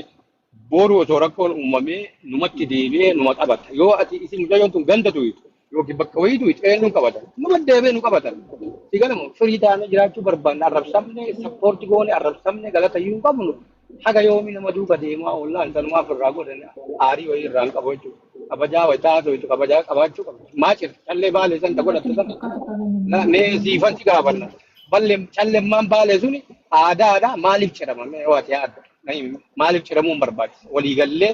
boru osoo rakkoon uumamee numatti deebi'ee numa qabata. Yoo ati isin mucayyoon tun ganda tuyitu yookiin bakka wayii tuyitu eenyuun qabatan numa deebi'ee nu qabatan. Si galamu firii taanee jiraachuu barbaanna arrabsamne support goone arrabsamne galata iyyuu hin qabnu haga yoomii nama duuka deemaa oollaan sanumaaf irraa godhan aarii wayii irraa hin qabu jechuudha. Kabajaa wayi taatu kabajaa qabaachuu qabdu. Maa cirti callee baalee san ta godhatte san na mee siifan si gaafanna. Ballee callemmaan baalee suni aadaadha maaliif cirama mee yoo ati yaaddu na himi maaliif ciramuu hin barbaachisa waliigallee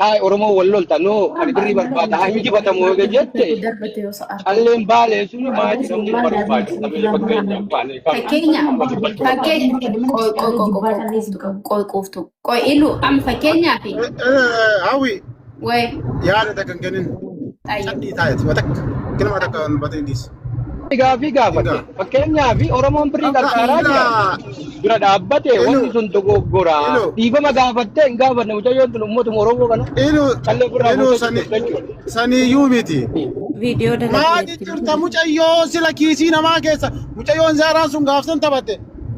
taa'e Oromoo wal lolta noo ani birrii barbaada haa injifatamu yoo jette calleen baalee suni maa ciramuu barbaachisa mee fakkeenya baanee kan Fakkeenya amma dubbachuu barbaada. fakkeenya qoy qoy qoy qoy qoy quuftu qoy ilu amma fakkeenyaa fi Hawwi way yaada takka hin kennin. Ayyee. Cadhii taa'eeti. Takka kilma takka hin batin dhiisi. Gaafii gaafate fakkeenyaaf Oromoon birrii qarqaaraa jira bira dhaabbate wanni sun dogoggora dhiifama gaafattee hin gaafanne mucayyoon tun uummatuma Oromoo kana Ilu callee birraa ilu fuutee sani jirtu jechuudha. saniyyuu miti. Viidiyoo Maa dalagdeetti. jijjiirta mucayyoo sila kiisii namaa keessa mucayyoon zaaraan sun gaafsan taphatte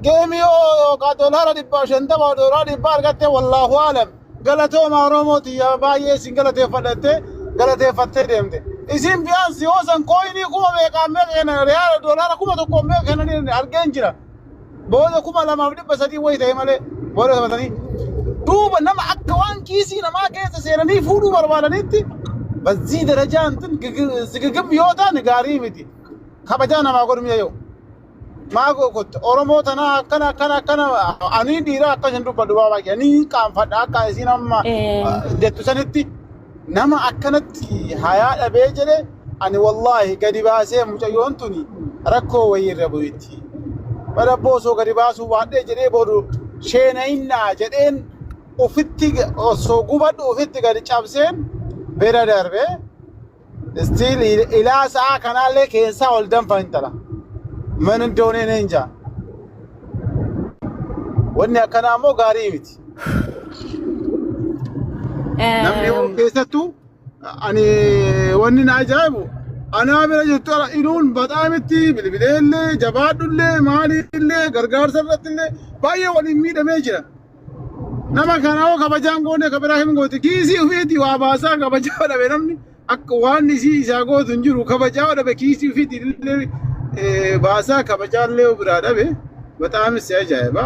geemii yookaan $150 $100 argatte wallaahu aalam galatooma Oromooti baay'ee isin galateeffadhatte galateeffattee deemte. Isin biyaan yoo san coinii kuma meeqaan meeqa kennan riyaala $1,000 meeqa kennanii argeen jira. Booda 2,300 wayii ta'e malee booda taphatanii. Duuba nama akka waan kiisii namaa keessa seenanii fuudhuu barbaadanitti በዚህ ደረጃ እንትን sigigim yoo taane gaarii miti. Kabajaa namaa godhu mi'a yoo. Maa gogotte Oromoo tanaa akkana akkana akkana ani dhiira akkas hin dubbadhu baabaa kiyya ni qaanfadha akka isiin amma jettu sanitti nama akkanatti hayaa dhabee jedhe ani wallaahi gadi baasee mucayyoon tuni rakkoo wayii irra bu'itti. Badabboo osoo gadi baasuu baadhee jedhee boru sheenayinnaa jedheen ofitti osoo gubadhu ofitti gadi cabseen bira darbee still ilaa sa'aa kanaallee keessaa ol danfa intala. Man እንደሆነ እኔ እንጃ። Wanni akkanaa immoo gaarii miti. Namni keessattuu ani wanni na ajaa'ibu anaa bira jirtu ala inuun baxaamitti bilbileellee jabaadhullee maaliillee gargaarsa irrattillee baay'ee waliin miidhamee jira. Nama kana hoo kabajaan goone ka biraa hin gooti kiisii ofiitii waa baasaa kabajaa dhabe namni akka waan isii isaa gootu hin jiru kabajaa dhabe kiisii ofiitii illee baasaa kabajaallee biraa dhabe baxaamis si ajaa'iba.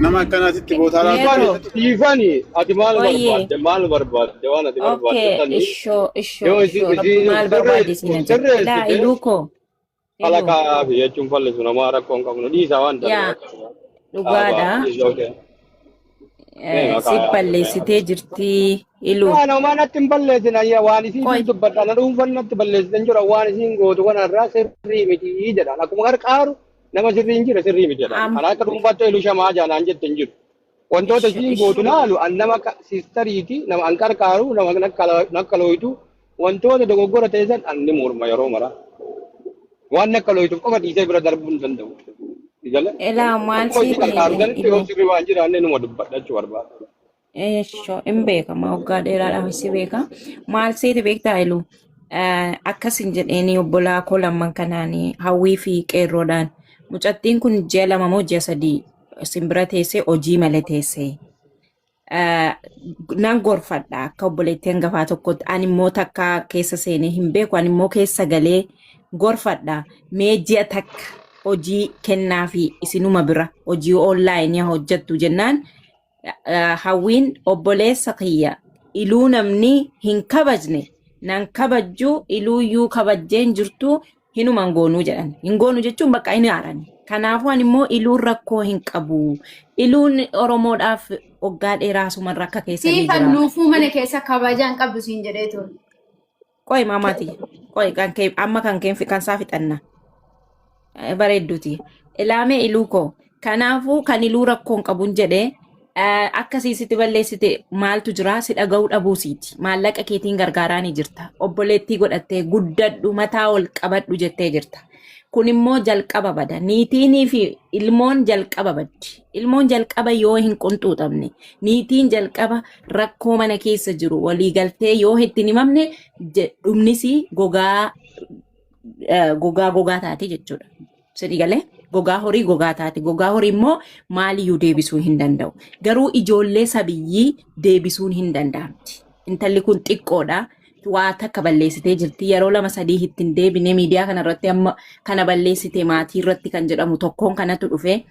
Nama akkanaatitti bootaa Qeerroo. laatu. Siifani ati maal Oyyee. barbaadde maal barbaadde waan ati barbaadde Okay, sanii ishoo ishoo yoo ishoo rabbi maal barbaade siin jedhe. Ilaa sirreessite iluu koo. Iluu. kalaqaa fi jechuun fallisu namaa rakkoo hin qabnu dhiisaa waan darbe Yaa akkasuma. dhugaadha. Dhaabaa Si balleessitee jirti iluu. Waan homaa natti hin balleessin ayya waan isiin Qoy. dubbadha na dhuunfan natti balleessitan jira waan isiin gootu kanarraa sirrii miti jedhan akkuma qarqaaru nama sirrii hin jire sirrii miti jedhan. Am Ana akka dhuunfaatti elu shamaa jaanaan jette hin jiru. Wantoota ishoo isiin gootu ishoo. naalu an nama siistariiti nama an qarqaaru nama nakkalooytu wantoota dogoggora ta'e san an ni morma yeroo mara. Waan nakkalooytuuf qofa dhiisee bira darbuu hin danda'u. Jala Ilaa maal akkuma sii isii qarqaaru ta'e sanitti yoo iluu. sirrii waan jiraanne numa dubbadha jechuu barbaada. Eesho hin beekama waggaa dheeraadhaaf si beeka. Maal seeti beektaa iluu? Akkas hin jedheeni obbolaa koo lamman kanaanii hawwii fi qeerroodhaan. Mucattiin kun ji'a 2 moo ji'a 3 simbira teessee hojii malee teessee. Nan gorfadha akka obboleettii hangafaa tokkotti ani immoo takka keessa seenee hin beeku ani immoo keessa galee gorfadha mee ji'a takka hojii kennaa fi isinuma bira hojii onlaayinii hojjettu jennaan hawwiin obboleessa kiyya iluu namni hin kabajne nan kabajju iluuyyuu kabajjeen jirtu hinuma hin goonuu jedhan. Hin goonu jechuun bakka hin haaran. Kanaafuu ani immoo iluun rakkoo hin qabu. Iluun Oromoodhaaf waggaa dheeraa asumarra akka keessa ni Siifan jira. nuufuu mana keessa kabajaa hin qabdu siin jedhee ture. Qoy maamaati. Qoy kan kee amma kan kee kan isaa fixanna. Bareedduuti. Ilaamee iluu koo. Kanaafuu kan iluu rakkoo hin qabun jedhee akkasii sitti balleessite maaltu jira si dhaga'uu dhabuu siiti. Maallaqa keetiin gargaaraa ni jirta. Obboleettii godhattee guddadhu mataa ol qabadhu jettee jirta. Kun immoo jalqaba bada. Niitiinii fi ilmoon jalqaba baddi. Ilmoon jalqaba yoo hin qunxuuxamne, niitiin jalqaba rakkoo mana keessa jiru waliigaltee yoo itti hin himamne dhumnisi gogaa gogaa gogaa taate jechuudha. Sidii galee gogaa horii gogaa taate. Gogaa horii immoo maaliyyuu deebisuu hin danda'u. Garuu ijoollee sabiyyii deebisuun hin danda'amti. Intalli kun xiqqoodha. Waa takka balleessitee jirti. Yeroo lama sadii itti hin deebine miidiyaa kanarratti amma kana balleessite maatii irratti kan jedhamu tokkoon kanatu dhufe.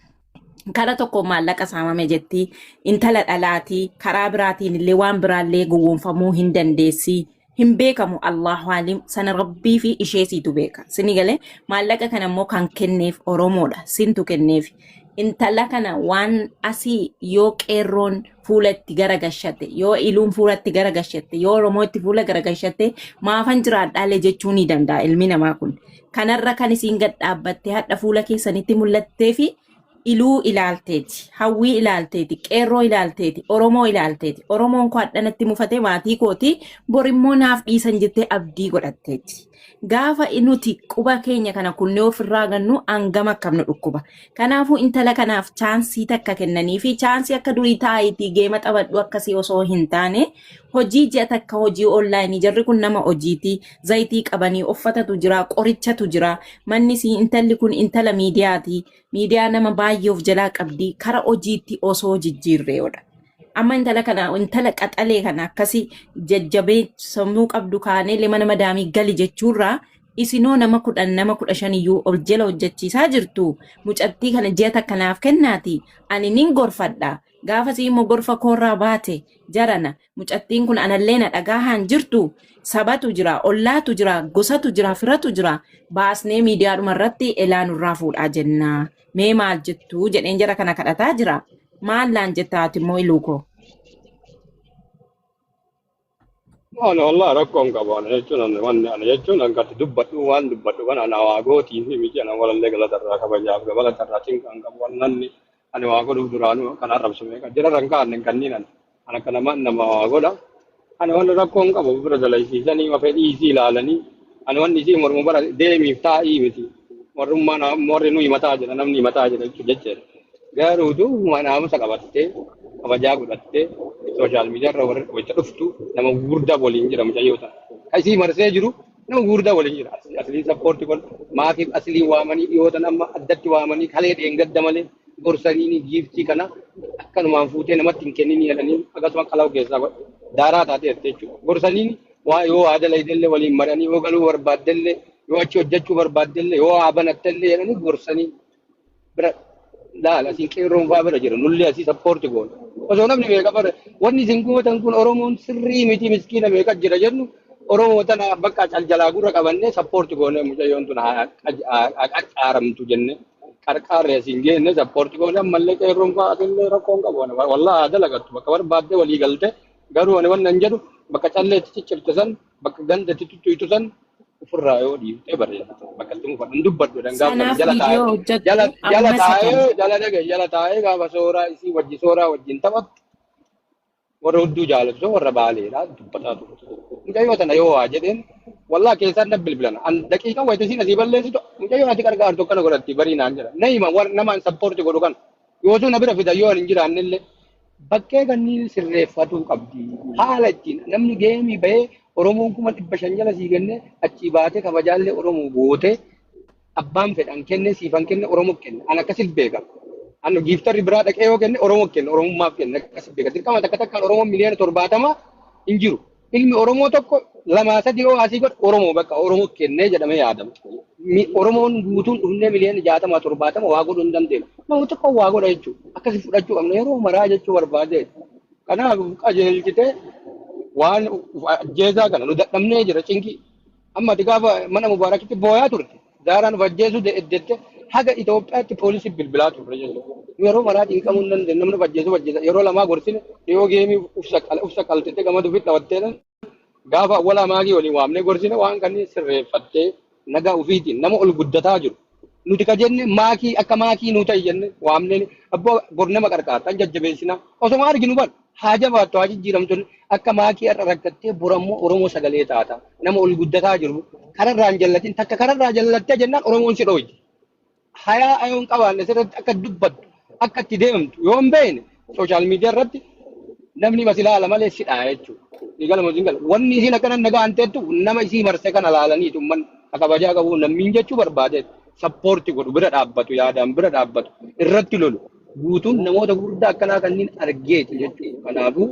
Kara tokko maallaqa saamame jetti. Intala dhalaati. Karaa biraatiin illee waan biraallee gowwoomfamuu hin dandeessi. Hin beekamu Allahu alim sana rabbii fi ishee siitu beeka. Sini galee maallaqa kana immoo kan kenneef Oromoodha. Sintu kenneef. Intala kana waan asii yoo qeerroon fuula itti gara gashatte yoo iluun fuula itti gara gashatte yoo Oromoo itti fuula gara gashatte maafan jiraadhaalee jechuu ni danda'a ilmi namaa kun. Kanarra kan isiin gad dhaabbattee hadha fuula keessanitti mul'attee fi iluu ilaalteeti, hawwii ilaalteeti, qeerroo ilaalteeti, Oromoo ilaalteeti. Oromoon koo hadhanatti mufate maatii kooti borimmoo naaf dhiisan jettee abdii godhatteeti. Gaafa nuti quba keenya kana kunnee ofirraa gannu hangam akkam nu dhukkuba. Kanaafuu intala kanaaf chaansii takka kennanii fi chaansii akka durii taa'iitii geema taphadhu akkasii osoo hin taane hojii ji'a takka hojii onlaayinii jarri kun nama hojiiti zayitii qabanii uffatatu jira qorichatu jira manni si intalli kun intala miidiyaati miidiyaa nama baay'ee of jalaa qabdi kara hojiitti osoo jijjiirreedha. Amma intala kana intala qaxalee kana akkasii jajjabee sammuu qabdu kaanee mana madaamii gali jechuurraa isinoo nama 10 nama 15 iyyuu ol jala hojjechiisaa jirtu mucattii kana ji'a takka naaf kennaati ani nin gorfadha Gaafasii immoo gorfa koorraa baate jarana mucattiin kun anallee na dhagaahaan jirtu sabatu jira, ollaatu jira, gosatu jira, firatu jira. Baasnee miidiyaadhuma irratti elaa nurraa fuudhaa jenna. Mee maal jettu jedheen jara kana kadhataa jira. Maal naan jetta ati immoo iluu koo? Ani wallah rakkoo hin qabu. Ana jechuun ani wanni ana jechuun an katti dubbadhu waan dubbadhu kana ana waa gootii fi miti ana walallee galata irraa kabajaaf galata irraa cinqa hin qabu. Wanni ani waa godhuuf duraanuu kan arrabsu meeqa jira irra hin kaa'anne hin kanniin ani. Ana akka nama nama waa godha. Ani wanni rakkoo hin qabu bira dalaysiisanii ma fedhii isii ilaalanii ani wanni isii mormu bara deemiif taa'ii miti. Warrummaan warri nu himataa jira namni himataa jira jechuudha. Garuu duubuma naamusa qabattee kabajaa godhattee sooshaal miidiyaa irra warri wayita dhuftu nama gurguddaa waliin jira mucayyoo tana. Kan isii marsee jiru nama gurguddaa waliin jira. Aslii sappoorti godha. Maakiif aslii waamanii dhiyootan amma addatti waamanii kalee dheengadda malee gorsanii giiftii kana akkanumaan fuutee namatti hin kenninii jedhanii akkasuma qalaw keessaa godha. Daaraa taatee jechuudha. Gorsanii waa yoo waa dalaydellee waliin maranii yoo galuu barbaaddellee yoo achi hojjechuu barbaaddellee yoo waa banattellee jedhanii gorsanii bira laala asiin qeerroon fa'aa bira jira nullee asii sappoorti goona. Osoo namni meeqa bara wanni isin gootan kun Oromoon sirrii miti miskiina meeqa jira jennu Oromoo tana bakka caljalaa gurra qabannee sappoorti goone mucayyoon tun haa qaqqaaramtu jenne qarqaarre asiin geenne sappoorti goone ammallee qeerroon fa'aa asillee rakkoon qabu wallaa haa dalagattu bakka barbaadde walii galte garuu ani wannan jedhu bakka callee itti ciccirte san bakka ganda itti tuttuqxu san ofirraa yoo dhiiftee bareeda. Bakka itti mufadhu hin dubbadhu jedhan gaafa sana Sanaaf jala taa'ee viidiyoo hojjettu jala jala amma isa taa'ee kana. jala dhagaye jala taa'ee gaafa sooraa isii wajji sooraa wajjin taphattu warra hudduu jaalatu sun warra baaleedha dubbataa turte. Mucayyoo tana yoo waa jedheen wallaa keessaan na bilbilan. An daqiiqaa wayita isiin asii balleessitu mucayyoo ati qarqaartu akkana godhatti barii naan jedha. Na hima warra nama an sappoorti godhu kana. Yoo sun na bira fida yoo an hin jiraannellee bakkee kanneen sirreeffatuu qabdi. Haala ittiin namni geemii bahee Oromoon 500,000 jala sii kennee achii baatee kabajaallee Oromoo gootee abbaan fedhan kenne siifan kenne Oromoo kenne. An akkasit beeka. An giiftarri biraa dhaqee yoo kenne Oromoo kenne Oromummaaf kenne akkasit beeka. Dirqama takka takkaan Oromoon miliyoona 70 hin jiru. Ilmi Oromoo tokko lamaa sadi yoo asii godhe Oromoo bakka Oromoo kennee jedhamee yaadama. Oromoon guutuun dhufnee miliyoona 60 70 waa godhuu hin dandeenyu. Nama tokko waa godha jechuudha. Akkasi fudhachuu qabna yeroo maraa jechuu barbaade. Kanaaf qajeelchitee waan ajjeesaa kana nu dadhabnee jira cinqii. Amma ati gaafa mana Mubaarakitti booyaa turte. Daaraan of ajjeesuu jettee haga Itoophiyaatti poolisii bilbilaa turre jechuudha. Yeroo maraa cinqamuu hin dandeenyu namni of ajjeesuu ajjeesa. Yeroo lamaa gorsine dhiyoo geemii ufsa qaltite gama dufit dhawattee gaafa awwalaa maagii waliin waamnee gorsine waan kanneen sirreeffattee nagaa ofiitiin nama ol guddataa jiru. Nuti ka jenne maakii akka maakii nuu ta'i jenne waamnee abboo bor nama qarqaarta hin jajjabeessina. Osoma arginu bar haa jabaattu haa jijjiiramtu akka maakii har'a rakkattee bor ammoo Oromoo sagalee taata. Nama ol guddataa jiru kararraa hin jallatin takka kararraa jallattee jennaan Oromoon si dhooyti. Hayaa yoo hin qabaanne sirriitti akka dubbattu akka itti deemtu yoo hin beekne sooshaal miidiyaa irratti namni mas ilaala malee si dha'a jechuudha. Ni gala moo gala. Wanni isiin akkana nagaa hin teettu nama isii marse kana laalaniitu umman kabajaa qabu namni jechuu barbaade sappoorti godhu bira dhaabbatu yaadaan bira dhaabbatu irratti lolu guutuun namoota gurguddaa akkanaa kanneen argeeti jechuudha. Kanaafuu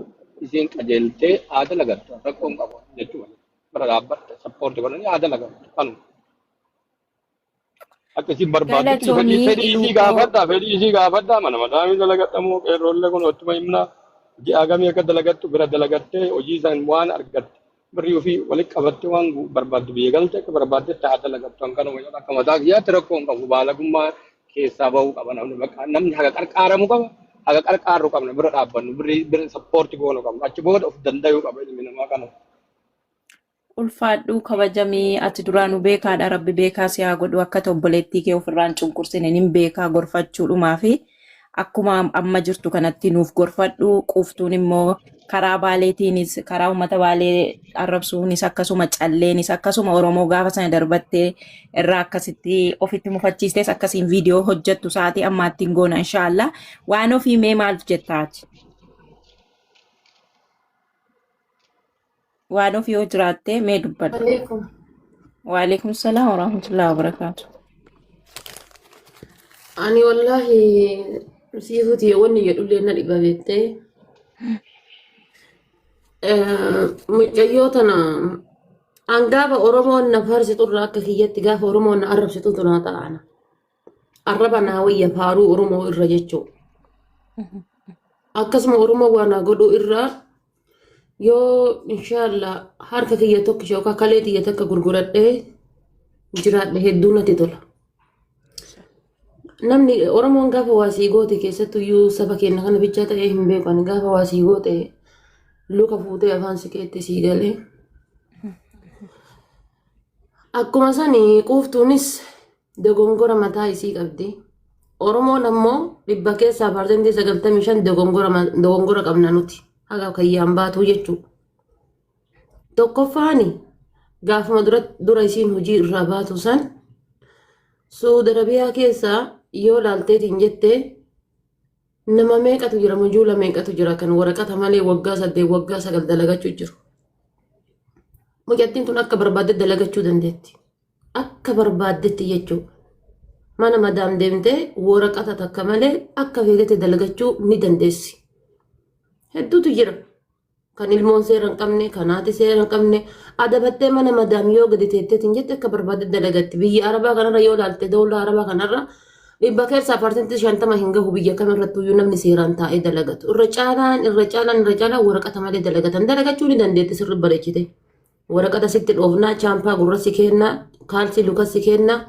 isiin qajeeltee haada lagattu rakkoo hin qabu jechuudha. Bira dhaabbatte sappoorti godhanii haada lagattu kanuma. Akka isin barbaaddutti fedhii Galatoomii fedhii isii iluu koo. gaafadhaa fedhii isii gaafadhaa mana madaamii dalagadhamoo qeerroollee kun ottuma himnaa ji'a hagamii akka dalagattu bira dalagattee hojii isaan waan argatte birrii ofii walitti qabattee waan barbaaddu biyya galte akka barbaaddetti haa dalagattu kan kanuma jedhu akka mataa kiyyaatti rakkoo hin qabu baalagummaa keessaa bahuu qaba namni bakka namni haga qarqaaramu qaba haga qarqaarru qabna bira dhaabbannu birrii bira sappoorti goonu qabna achi booda of dandayuu qaba ilmi namaa kana. Ulfaadhuu kabajamii ati duraanuu beekaadha rabbi beekaa si haa godhu akka obboleettii kee ofirraa hin cunqursine nin beekaa gorfachuudhumaa fi akkuma amma jirtu kanatti nuuf gorfadhu quuftuun immoo karaa baaleetiinis karaa uummata baalee arrabsuunis akkasuma calleenis akkasuma oromoo gaafa sana darbattee irraa akkasitti ofitti mufachiistes akkasiin viidiyoo hojjettu sa'aatii ammaatti hin goona inshaallah waan ofii mee maal jettaati? Waan ofii yoo jiraatte mee dubbadhu. Alaikum. Waalaikum salaam wa rahmatullahi wa barakaatu. Ani wallahi siifuti wanni jedhullee na dhiba beektee. Mucayyoo tana an gaafa Oromoon na faarsitu irraa akka kiyyatti gaafa Oromoon na arrabsitu naa ta'ana. Arraba naa wayya faaruu Oromoo irra jechuudha. Akkasuma Oromoo waa naa godhuu irraa yoo inshaallah harka kiyya tokkicha yookaan kalee tiyya takka gurguradhee jiraadhe hedduu natti tola. Namni Oromoon gaafa waa sii goote, keessattuyyuu saba keenya kana bichaa ta'ee hin beeku. Ani gaafa waa sii goote luka fuutee afaan si keetti sii galee. Akkuma sani quuftuunis dogongora mataa isii qabdi. Oromoon ammoo dhibba keessaa 95% dogongora qabna nuti. Haga kayyaan baatuu jechuudha. Tokkoffaani gaafuma dura isiin hojii irraa baatu san Suudi Arabiyaa keessaa yoo laalteetiin jettee nama meeqatu jira, mujuula meeqatu jira kan waraqata malee waggaa 8, waggaa 9 dalagachuu jiru. Mucattiin tun akka barbaadde dalagachuu dandeetti. Akka barbaaddetti jechuudha. Mana madaam deemtee waraqata takka malee akka feetetti dalagachuu ni dandeessi. Hedduutu jira. Kan ilmoon seera hin qabne, kan haati seera hin qabne, adabattee mana madaam yoo gadi teetteetiin jette akka barbaadde dalagatti. Biyya Arabaa kanarra yoo ilaalte, dawlaa Arabaa kanarra dhibba keessaa 50% hin gahu biyya kamirrattuyyuu namni seeraan taa'ee dalagatu. Irra caalaan, irra caalaan, irra caalaan waraqata malee dalagatan. Dalagachuu ni dandeetti sirri bareechite. Waraqata sitti dhoofnaa, chaampaa gurra si kennaa, kaalsii luka si kennaa,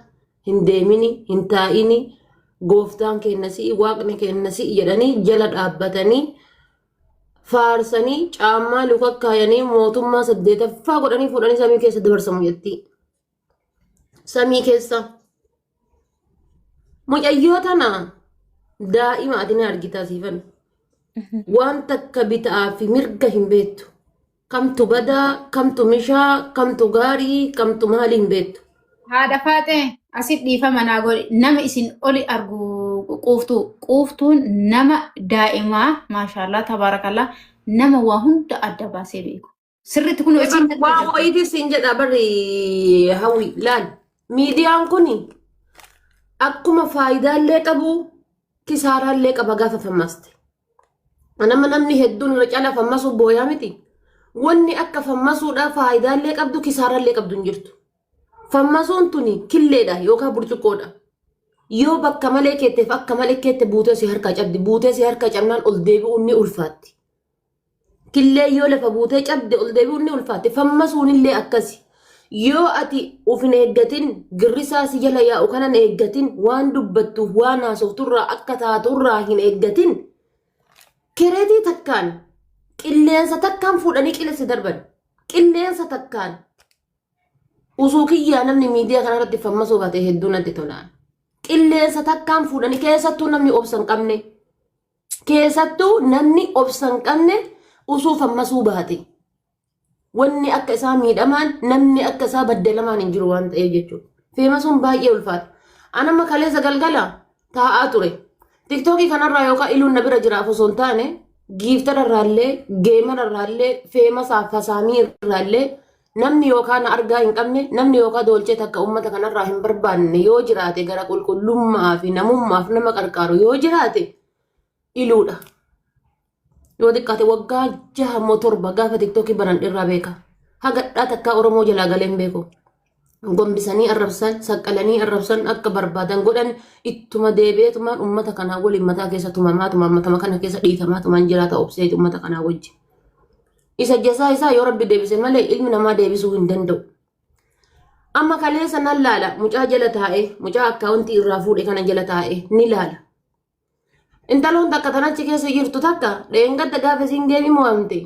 hin deemini, hin taa'ini, gooftaan kenna si'i, waaqni kenna si'i jedhanii jala dhaabbatanii faarsanii caammaa luka kaayanii mootummaa saddeetaffaa godhanii fuudhanii samii keessa dabarsamu jetti. Samii keessa. Mucayyoo tana daa'ima ati ni argita siifan. Waan takka bitaa fi mirga hin beektu. Kamtu badaa, kamtu mishaa, kamtu gaarii, kamtu maalii hin beektu. Haadha Faaxee, asit dhiifama naa godhi. Nama isin oli argu quuftuu. Quuftuun nama daa'imaa, maashaallah tabaarakallah, nama waa hunda adda baasee beeku. Sirriitti kun isin Waa wayiitis siin jedha barri hawwi laal. Miidiyaan kun akkuma faayidaallee qabu kisaaraallee qaba gaafa fammaste. Nama namni hedduun irra caalaa fammasuu booyaa miti. Wanni akka fammasuudhaa faayidaallee qabdu kisaaraallee qabdu hin jirtu. Fammasuun tuni killeedha yookaan burcuqqoodha. Yoo bakka malee keetteef akka malee keette buutee si harkaa cabdi. Buutee si harkaa cabnaan ol deebi'uun ni ulfaatti. Killee yoo lafa buutee cabde ol deebi'uun ni ulfaatti. Fammasuun illee akkasi. Yoo ati of hin eeggatin, girrisaa si jala yaa'u kanan eeggatin, waan dubbattuuf waan haasofturraa akka taaturraa hin eeggatin, kereetii takkaan qilleensa takkaan fuudhanii qilleensa darban. Qilleensa takkaan. Usuu kiyyaa namni miidiyaa kanarratti fammasuu baate hedduu natti tola. Qilleensa takkaan fuudhanii, keessattuu namni obsa hin qabne. Keessattuu namni obsa hin qabne usuu fammasuu baate. Wanni akka isaa miidhamaan, namni akka isaa baddalamaan hin jiru waan ta'eef jechuudha. Feemasuun baay'ee ulfaata. Anamma kaleessa galgala taa'aa ture. Tiktookii kanarraa yookaan iluun na bira jiraaf osoo hin taane giiftararraallee, geemararraallee, feemasaaf fasaamii irraallee namni yookaan na argaa hin qabne, namni yookaan doolchee takka uummata kanarraa hin barbaanne yoo jiraate, gara qulqullummaa fi namummaaf nama qarqaaru yoo jiraate iluudha. Yoo xiqqaate waggaa 6 immoo 7 gaafa tiktookii banan irraa beeka. Hagadhaa takkaa Oromoo jalaa galee hin beeku. Gombisanii arrabsan, saqqalanii arrabsan, akka barbaadan godhan, ittuma deebi'eetumaan uummata kanaa waliin mataa keessa tumamaa tumaan kana keessa dhiitamaa tumaan jiraata obseeti uummata kanaa wajjin. Isa jasaa isaa yoo rabbi deebise malee ilmi namaa deebisuu hin danda'u. Amma kaleessa nan laala, mucaa jala taa'ee, mucaa akkaawuntii irraa fuudhe kana jala taa'ee ni laala. Intaloon takka tan achi keessa jirtu takka dheengadda gaafa isiin geemii mo'amte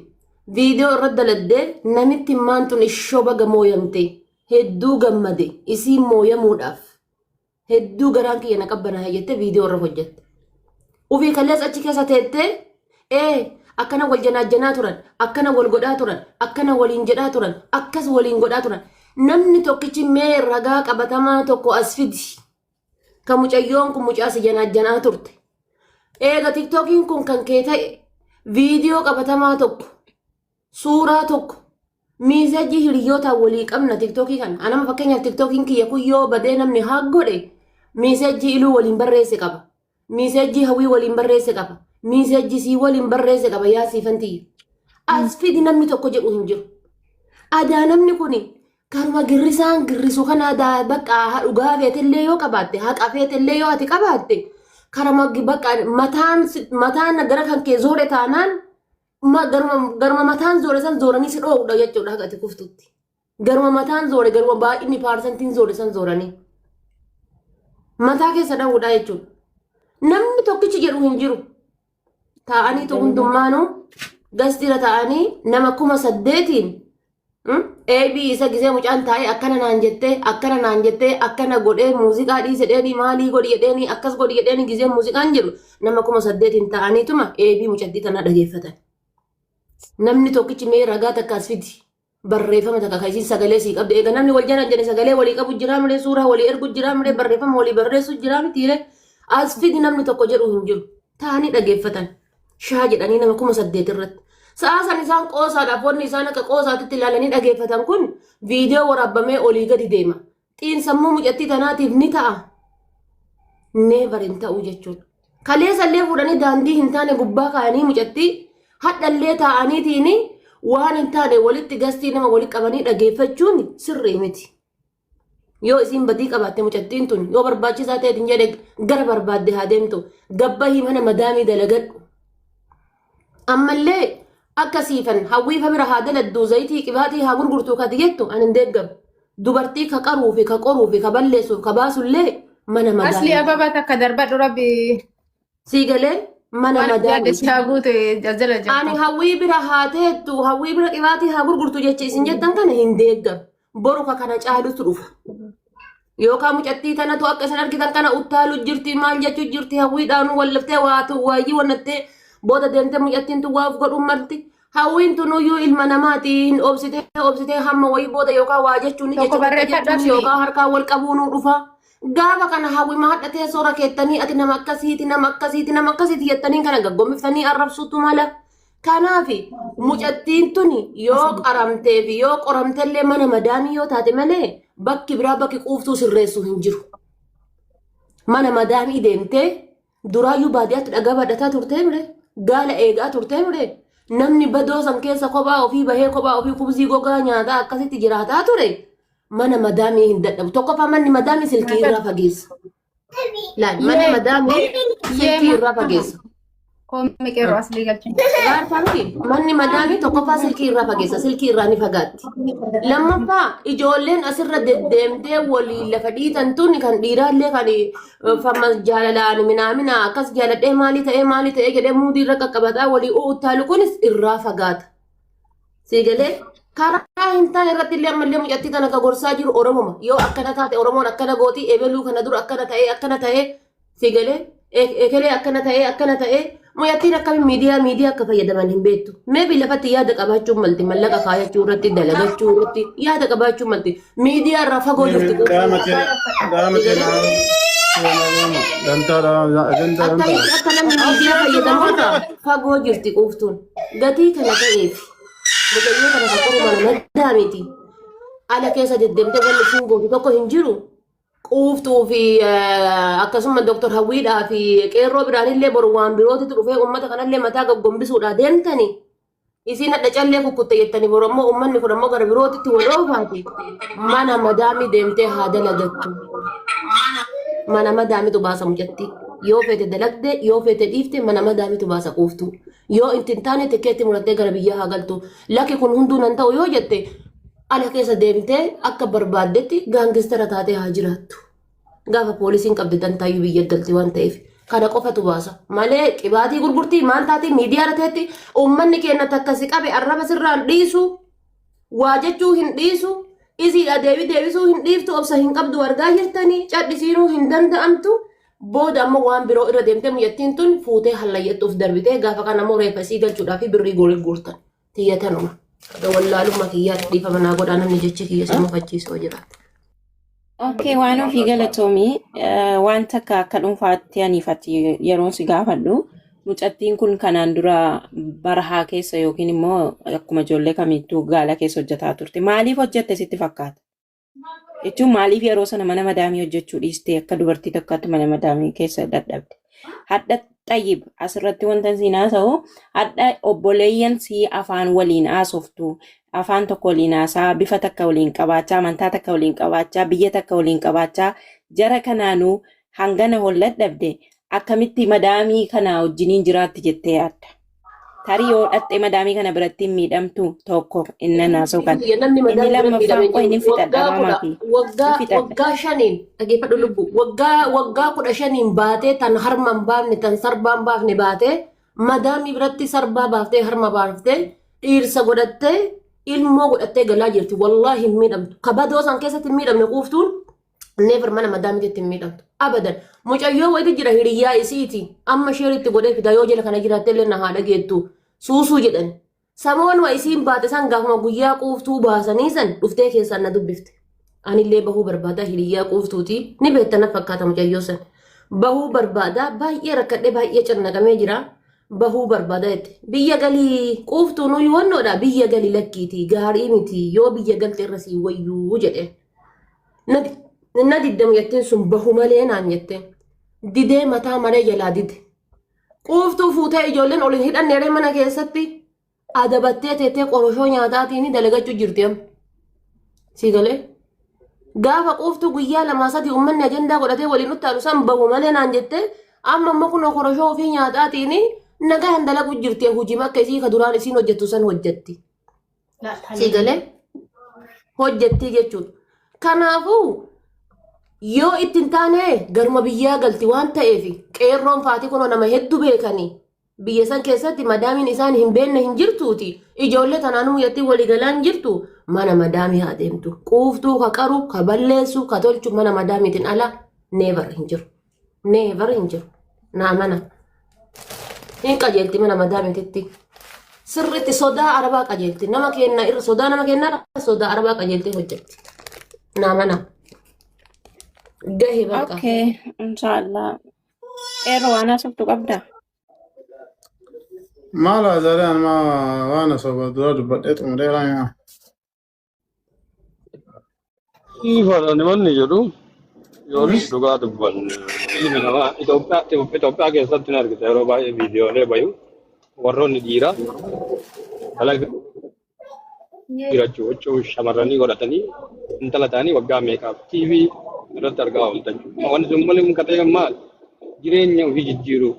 viidiyoo irra daladdee, namitti maan tun ishoo baga mooyamte, hedduu gammade, isiin mooyamuudhaaf hedduu garaan kiyya na qabbanaa'e jettee viidiyoo irra hojjette. Ufii kaleessa achi keessa teettee ee akkana wal janaajjanaa turan, akkana wal godhaa turan, akkana waliin jedhaa turan, akkas waliin godhaa turan. Namni tokkichi mee ragaa qabatamaa tokko as fidi. Ka mucayyoon kun mucaa si janaajjanaa turte. Eega tiktookiin kun kan kee ta'e viidiyoo qabatamaa tokko, suuraa tokko, miisejii hiriyootaan walii qabna tiktookii kana. Anama fakkeenyaaf tiktookiin kiyya kun yoo badee namni haa godhe miisejii iluu waliin barreesse qaba. Miisejii hawwii waliin barreesse qaba. Miisejii sii waliin barreesse qaba yaa siifan tiyya. As fidi namni tokko jedhu hin jiru. Adaa namni kuni karuma girrisaan girrisu kana adaa bakka haa dhugaa feetellee yoo qabaatte, haqa feetellee yoo ati qabaatte, Karama bakka mataan mataan gara kan kee zoore taanaan garuma mataan zoore san zooranii si dhoowudha jechuudha haga ati kuftutti. Garuma mataan zoore, garuma baay'inni paarsantiin zoore san zooranii. Mataa keessa dha'uudha jechuudha. Namni tokkichi jedhu hin jiru. Taa'aniitu hundummaanuu gastiira taa'anii nama 8,000n eebii isa gisee mucaan taa'ee akkana naan jettee, akkana naan jettee, akkana godhee, muuziqaa dhiise jedheeni, maalii godhi jedheeni, akkas godhi jedheeni, gisee muuziqaan jedhu nama 8,000n taa'aniituma eebii mucattii tanaa dhageeffatan. Namni tokkichi mee ragaa takka as fidi. Barreeffama takka kan isiin sagalee sii qabde, eega namni wal jalaan jedhe sagalee walii qabu jiraa malee, suuraa walii ergu jiraa malee, barreeffama walii barreessu jiraa mitiire, as fidi namni tokko jedhu hin jiru. Taa'anii dhageeffatan. Shaa jedhanii nama 8,000 irratti. Sa'a san isaan qoosaadhaaf wanni isaan akka qoosaatitti ilaalanii dhageeffatan kun viidiyoo waraabamee olii gadi deema. Xiinsammuu mucattii tanaatiif ni ta'a. Never, hin ta'u jechuudha. Kaleessallee fuudhanii daandii hin taane gubbaa kaa'anii mucattii, hadhallee taa'aniitiin waan hin taane walitti gastii nama walitti qabanii dhageeffachuun sirrii miti. Yoo isiin badii qabaatte, mucattiin tun yoo barbaachisaa ta'e jedhe gara barbaadde haa deemtu. Gabbahii mana madaamii dalagadhu. Ammallee akka siifan hawwiifa bira haa daladdu, zayitii qibaatii haa gurgurtuu kati jettu ani hin deeggaru. Dubartii ka qaruu fi ka qoruu fi ka balleessuuf ka baasullee mana Asli madaamii. Ababa takka darbadhu rabbi. Sii galee, mana waan yaadde madaamii. si haa guute jala Ani jirtu. Hawwii bira haa teettu, hawwii bira qibaatii haa gurgurtu jechi isin jettan kana hin deeggaru. Boru ka kana caalutu dhufa. Yookaan mucattii tanatu akka isin argitan kana uttaalu jirti, maal jechuu jirti, hawwiidhaan wallaftee waatu waayyii wannattee booda deemtee mucattiin tun waa of godhuun malti. Hawwiin tunuyyuu ilma namaati, hin obsitee obsitee hamma wayii booda yookaan waa jechuun Tokko jecha tokko barreeffadhu jechuun asli. yookaan harkaan wal qabuunuu dhufa. Gaafa kana hawwima hadha teessoo rakeettanii ati nama akkasiiti, nama akkasiiti, nama akkasiiti jettanii kana gaggommiftanii arrabsuutu mala. Kanaaf mucattiin tuni yoo qaramtee fi yoo qoramtellee mana madaamii yoo taate malee bakki biraa bakki quuftuu sirreessu hin jiru. Mana madaamii deemtee duraayyuu baadiyyaatti dhagaa baadhataa turtee mire, gaala eegaa turtee mire, namni badoo san keessa kophaa ofii bahee kophaa ofii kubzii gogaa nyaataa akkasitti jiraataa ture mana madaamii hin dadhabu. Tokkoffaa manni madaamii silkii irraa fageessa. Laal, manni madaamii silkii irraa fageessa. Koomii qeerroo asli galchin. Gaarfaa miti, manni madaamii tokkoffaa silkii irraa fageessa, silkii irraa ni fagaatti. Lammaffaa ijoolleen asirra deddeemtee waliin lafa dhiitan tun kan dhiiraallee kan fama jaalalaan minaamina akkas jaaladhee maalii ta'ee maalii ta'ee jedhee muudii irra qaqqabataa walii uttaalu kunis irraa fagaata. Siigalee, karaa hin taane irratti illee ammallee mucattii tana ka gorsaa jiru Oromoma. Yoo akkana taate Oromoon akkana gooti, ebeluu kana dura akkana ta'ee akkana ta'ee, siigalee, ekelee akkana ta'ee akkana ta'ee, mucattiin akkamiin miidiyaa miidiyaa akka fayyadaman hin beektu. Maybe lafatti yaada qabaachuu malti, mallaqa kaayachuu irratti, dalagachuu irratti yaada qabaachuu malti. Miidiyaa irraa fagoo jirti. Akkamitti akka namni miidiyaa fayyadamu irraa fagoo jirti quuftuun. Gatii kana ta'eef mucayyoo kana kan qoru mana madaamiti. Ala keessa deddeemtee wanni isiin gootu tokko hin jiru. Quuftuu fi akkasuma Dr. Hawwiidhaa fi qeerroo biraanillee boru waan birootitu dhufee uummata kanallee mataa gaggombisuudhaa deemtani. Isiin hadha callee kukkutte jettanii boru ammoo uummanni kun ammoo gara birootitti wal oofaati. Mana madaamii deemtee haa dalagattu. Mana madaamitu baasa mucatti. Yoo feete dalagde, yoo feete dhiifte, mana madaamitu baasa quuftu. Yoo itti hin taane tikkeetti murattee gara biyyaa haa galtu. Lakki, kun hunduu nan ta'u yoo jette, ala keessa deemtee akka barbaaddetti gaangistara taatee haa jiraattu. Gaafa poolisiin qabde dantaayyuu biyya galti waan ta'eef. Kana qofatu baasa. Malee qibaatii gurgurtii maal taatee miidiyaa irra teetti uummanni keenya takka si qabe arraba sirraan dhiisu, waa jechuu hin dhiisu, isiidha deebii deebisuu hin dhiiftu, obsa hin qabdu, argaa jirtanii cadhisiinuu hin danda'amtu. Booda ammoo waan biroo irra deemtee mucattiin tun fuutee hallayyattuuf darbitee gaafa kana ammoo reeffa isii galchuudhaaf birrii goolii guurtan. Tiyyatanuma. Wallaalummaa kiyyaatti dhiifama naa godhaa, namni jecha kiyya si mufachiisoo jiraate. Okay, waan ofii galatoomii. Waan takka akka dhuunfaatti aniifatti yeroon si gaafadhu, mucattiin kun kanaan dura barahaa keessa yookiin immoo akkuma ijoollee kamittuu gaala keessa hojjetaa turte. Maaliif hojjette sitti fakkaata? Jechuun maaliif yeroo sana mana madaamii hojjechuu dhiistee akka dubartii tokkotti mana madaamii keessa dadhabde? Hadha xayyib, asirratti wanta siin haasa'u, hadha obboleeyyan sii afaan waliin haasoftu, afaan tokko waliin haasaa, bifa takka waliin qabaachaa, amantaa takka waliin qabaachaa, biyya takka waliin qabaachaa, jara kanaanuu hangana hol dadhabde. Akkamitti madaamii kana wajjiniin jiraatti jettee yaadda? Tarii yoo dhaxxee madaamii kana biratti hin miidhamtu tokko inni naasoo kana. Namni Inni madaamii bira lammaffaan miidhame qoy hin ni jiru. fixadha Waggaa maamaa kudha fi ni waggaa fixadha. waggaa shaniin dhageeffadhu lubbu waggaa waggaa 15n baatee tan harma hin baafne tan sarbaa hin baafne baatee madaamii biratti sarbaa baaftee harma baaftee dhiirsa godhattee ilmoo godhattee galaa jirti. Wallaahi hin miidhamtu. Kabadoo san keessatti hin miidhamne quuftuun. Never mana madaamititti hin miidhamtu. Abadan. Mucayyoo wayitu jira hiriyyaa isiiti. Amma sheer itti godhee fida yoo jala kana jiraatte illee na haa dhageettu. Suusuu jedhan. Samoonuma isiin baate san gaafuma guyyaa quuftuu baasanii san dhuftee keessaan na dubbifte. Anillee bahuu barbaada hiriyyaa quuftuuti. Ni beekta na fakkaata mucayyoo san. Bahuu barbaada baay'ee rakkadhee baay'ee cannaqamee jira. Bahuu barbaada jette. Biyya galii quuftuu nuyi wannoodha biyya galii lakkiiti gaarii miti yoo biyya galte irra sii wayyuu jedheen. Na didde mucattiin sun bahu malee naan jette. Didee mataa maree jalaa dide. Quuftuu fuutee ijoolleen ol hin hidhanne eree mana keessatti adabattee teettee qoroshoo nyaataatiin dalagachuu jirti amma. Sii galee? Gaafa quuftuu guyyaa lamaa sadii uummanni ajandaa godhatee waliin uttaalu san bahu malee naan jette amma immoo kunoo qoroshoo ofii nyaataatiin nagaan dalaguu jirti hojii akka isii ka duraan isiin hojjettu san hojjetti. Sii galee hojjettii jechuudha. Kanaafuu yoo itti hin taane garuma biyyaa galti waan ta'eef qeerroon faatii kunoo nama hedduu beekanii biyya san keessatti madaamiin isaan hin beekne hin jirtuuti. Ijoollee tanaanuu muyyattii waliigalaan jirtu mana madaamii haa deemtu. Quuftuu ka qaru, ka balleessu, ka tolchu mana madaamiitiin ala never hin jiru. Never hin jiru. Naa mana. Hin qajeelti mana madaamiititti. Sirriitti sodaa arabaa qajeelti. Nama kennaa irra sodaa nama kennaa irra sodaa arabaa qajeeltee hojjetti. Naa mana. Gahe bakka. Okay, inshallah. Qeerroo waan haasoftu qabda? Maal haasa'ee amma waan osoo dura dubbadhee xumureera yaa. Ifadha wanni jedhu yoo dhugaa dubbanne ilmi namaa Itoophiyaa keessatti ni argita yeroo baay'ee viidiyoolee bayu warroonni dhiiraa dalagaa jiraachuu huccuu shamarranii godhatanii intala ta'anii waggaa meeqaaf TV irratti argaa ooltan. Wanni sun malee muka ta'e maal jireenya ofii jijjiiruuf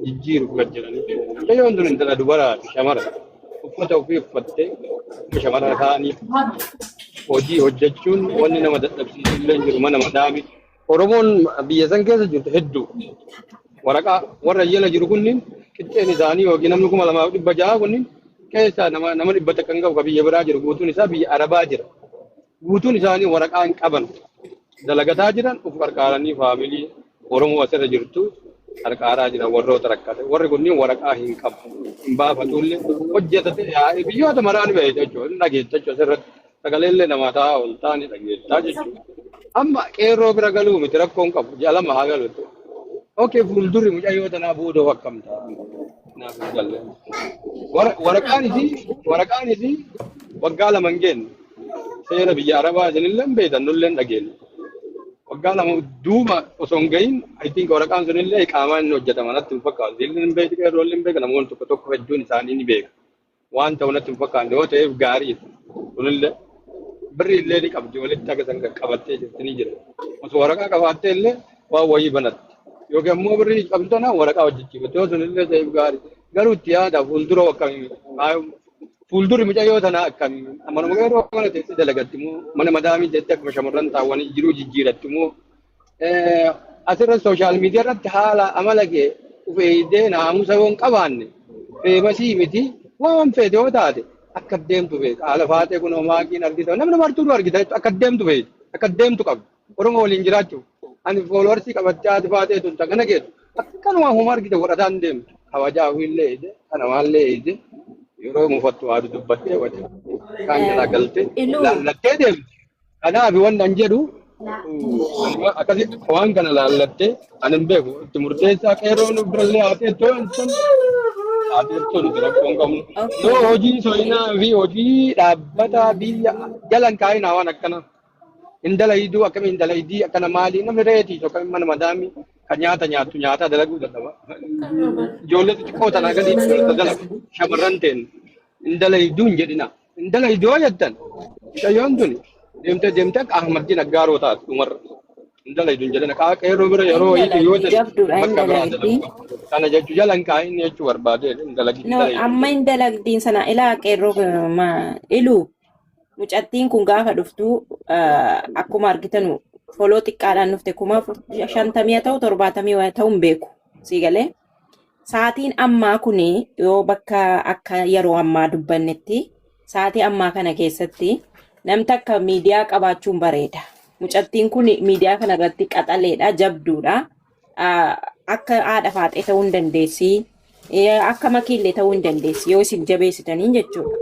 jijjiiruuf gad jedhanii. Mucayyoon tun intala dubaraati shamara uffata ofii uffattee akkuma shamara ta'anii hojii hojjechuun wanni nama dadhabsiisu illee hin jiru mana madaami. Oromoon biyya san keessa jirtu hedduu waraqaa warra jala jiru kunniin qixxeen isaanii yookiin namni 2600 kunniin keessaa nama 100 kan qabu ka biyya biraa jiru guutuun isaa biyya Arabaa jira. Guutuun isaanii waraqaa hin qaban dalagataa jiran of qarqaaranii faamilii Oromoo asirra jirtu qarqaaraa jiran warroota rakkate. Warri kunniin waraqaa hin qabu hin baafatullee hojjetate yaa'ee biyyoota maraa ni beekta jechuudha. Hin dhageetta jechuudha asirratti sagaleellee namaa taa'aa ol ta'a ni dhageettaa jechuudha. Amma qeerroo bira galuu miti rakkoon qabu ji'a lama haa galu. Okay, fuuldurri mucayyoo tanaa boodoo akkam ta'a? Naaf hin galle. Waraqaan isii waggaa 2 hin geenne. Seera biyya Arabaa isinillee hin beektan nullee hin dhageenye. Waggaa 2 duuba osoo hin gahin I think waraqaan sunillee iqaamaan inni hojjetama natti hin fakkaatu. Isinillee hin beektu qeerroollee hin beekan namoonni tokko tokko hedduun isaanii ni beeka. Waan ta'u natti hin fakkaanne yoo ta'eef gaariidha. Sunillee birri illee ni qabdi walitti akka san qabattee jirti ni jira. Osoo waraqaa qabaattee illee waan wayii banatti. Yookiin ammoo birrii qabdu tana waraqaa hojjechiifatte yoo sunillee ta'eef gaarii. Garuu itti yaada fuuldura akkamii fuuldurri mucayyoo tanaa akkamii manuma qeerroo kana teessee dalagatti moo mana madaamii teessee akkuma shamarran taawwanii jiruu jijjiiratti moo asirra social media irratti haala amala kee uf eeydee naamusa yoo hin qabaanne famous miti waan feete yoo taate akka deemtu beeka. Haala faatee kun homaaqiin argita namni martuu nu argita jechuudha akka deemtu beeka akka deemtu qabdu Oromoo waliin jiraachuuf ani followersii qabattee haati faatee tun kana geessu akkanuma homa argite godhataan deemtu kabajaa ofiillee eeyde kana maallee eeyde yeroo mufattu haati dubbattee wate kaan jalaa galtee Iluu laallattee deemti. Kanaaf wanni an jedhu akkasi waan kana laallattee ani hin beeku itti murteessaa qeerroon birallee haa teettoo san haa teettoo nuti rakkoo hin qabnu. Yoo hojii soinaa fi hojii dhaabbataa biyya jalan kaa'inaa waan akkana. Hin dalayduu akkamiin hin dalaydii akkana maalii namni reetii akkamiin mana madaamii kan nyaata nyaattu nyaataa dalaguu dadhaba. Ijoollee xixiqqoo tanaa gadi dalagu shamarran teen hin dalayduu hin jedhina. Hin dalayduu yoo jettan mucayyoon tuni deemtee deemtee akka Ahmaddiin Aggaaroo taatu dhumarra. Hin dalaydu hin jedhina. Qaa qeerroo bira Hin yeroo wayiitu yoo dalagdi jedhe jabduudha hin bakka biraa dalagdi. dalaguu qabda. Kana jechuu jala hin kaa'in jechuu barbaade hin dalagi hin No, dalaydu hin amma jedhin. hin dalagdiin sana ilaa qeerroo ma iluu mucattiin kun gaafa dhuftu akkuma argitanu foloo xiqqaadhaan dhufte 50,000 haa ta'u 70 haa ta'u hin beeku. Sii galee sa'aatiin ammaa kun yoo bakka akka yeroo ammaa dubbannetti sa'aatii ammaa kana keessatti namni takka miidiyaa qabaachuun bareeda. Mucattiin kun miidiyaa kana irratti qaxaleedha, jabduudha. Akka haadha faaxee ta'uu hin dandeessi. Akka makiillee ta'uu hin dandeessi yoo isin jabeessitaniin jechuudha.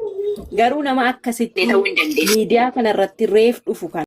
Garuu nama akkasitti miidiyaa kana irratti reef dhufu kana.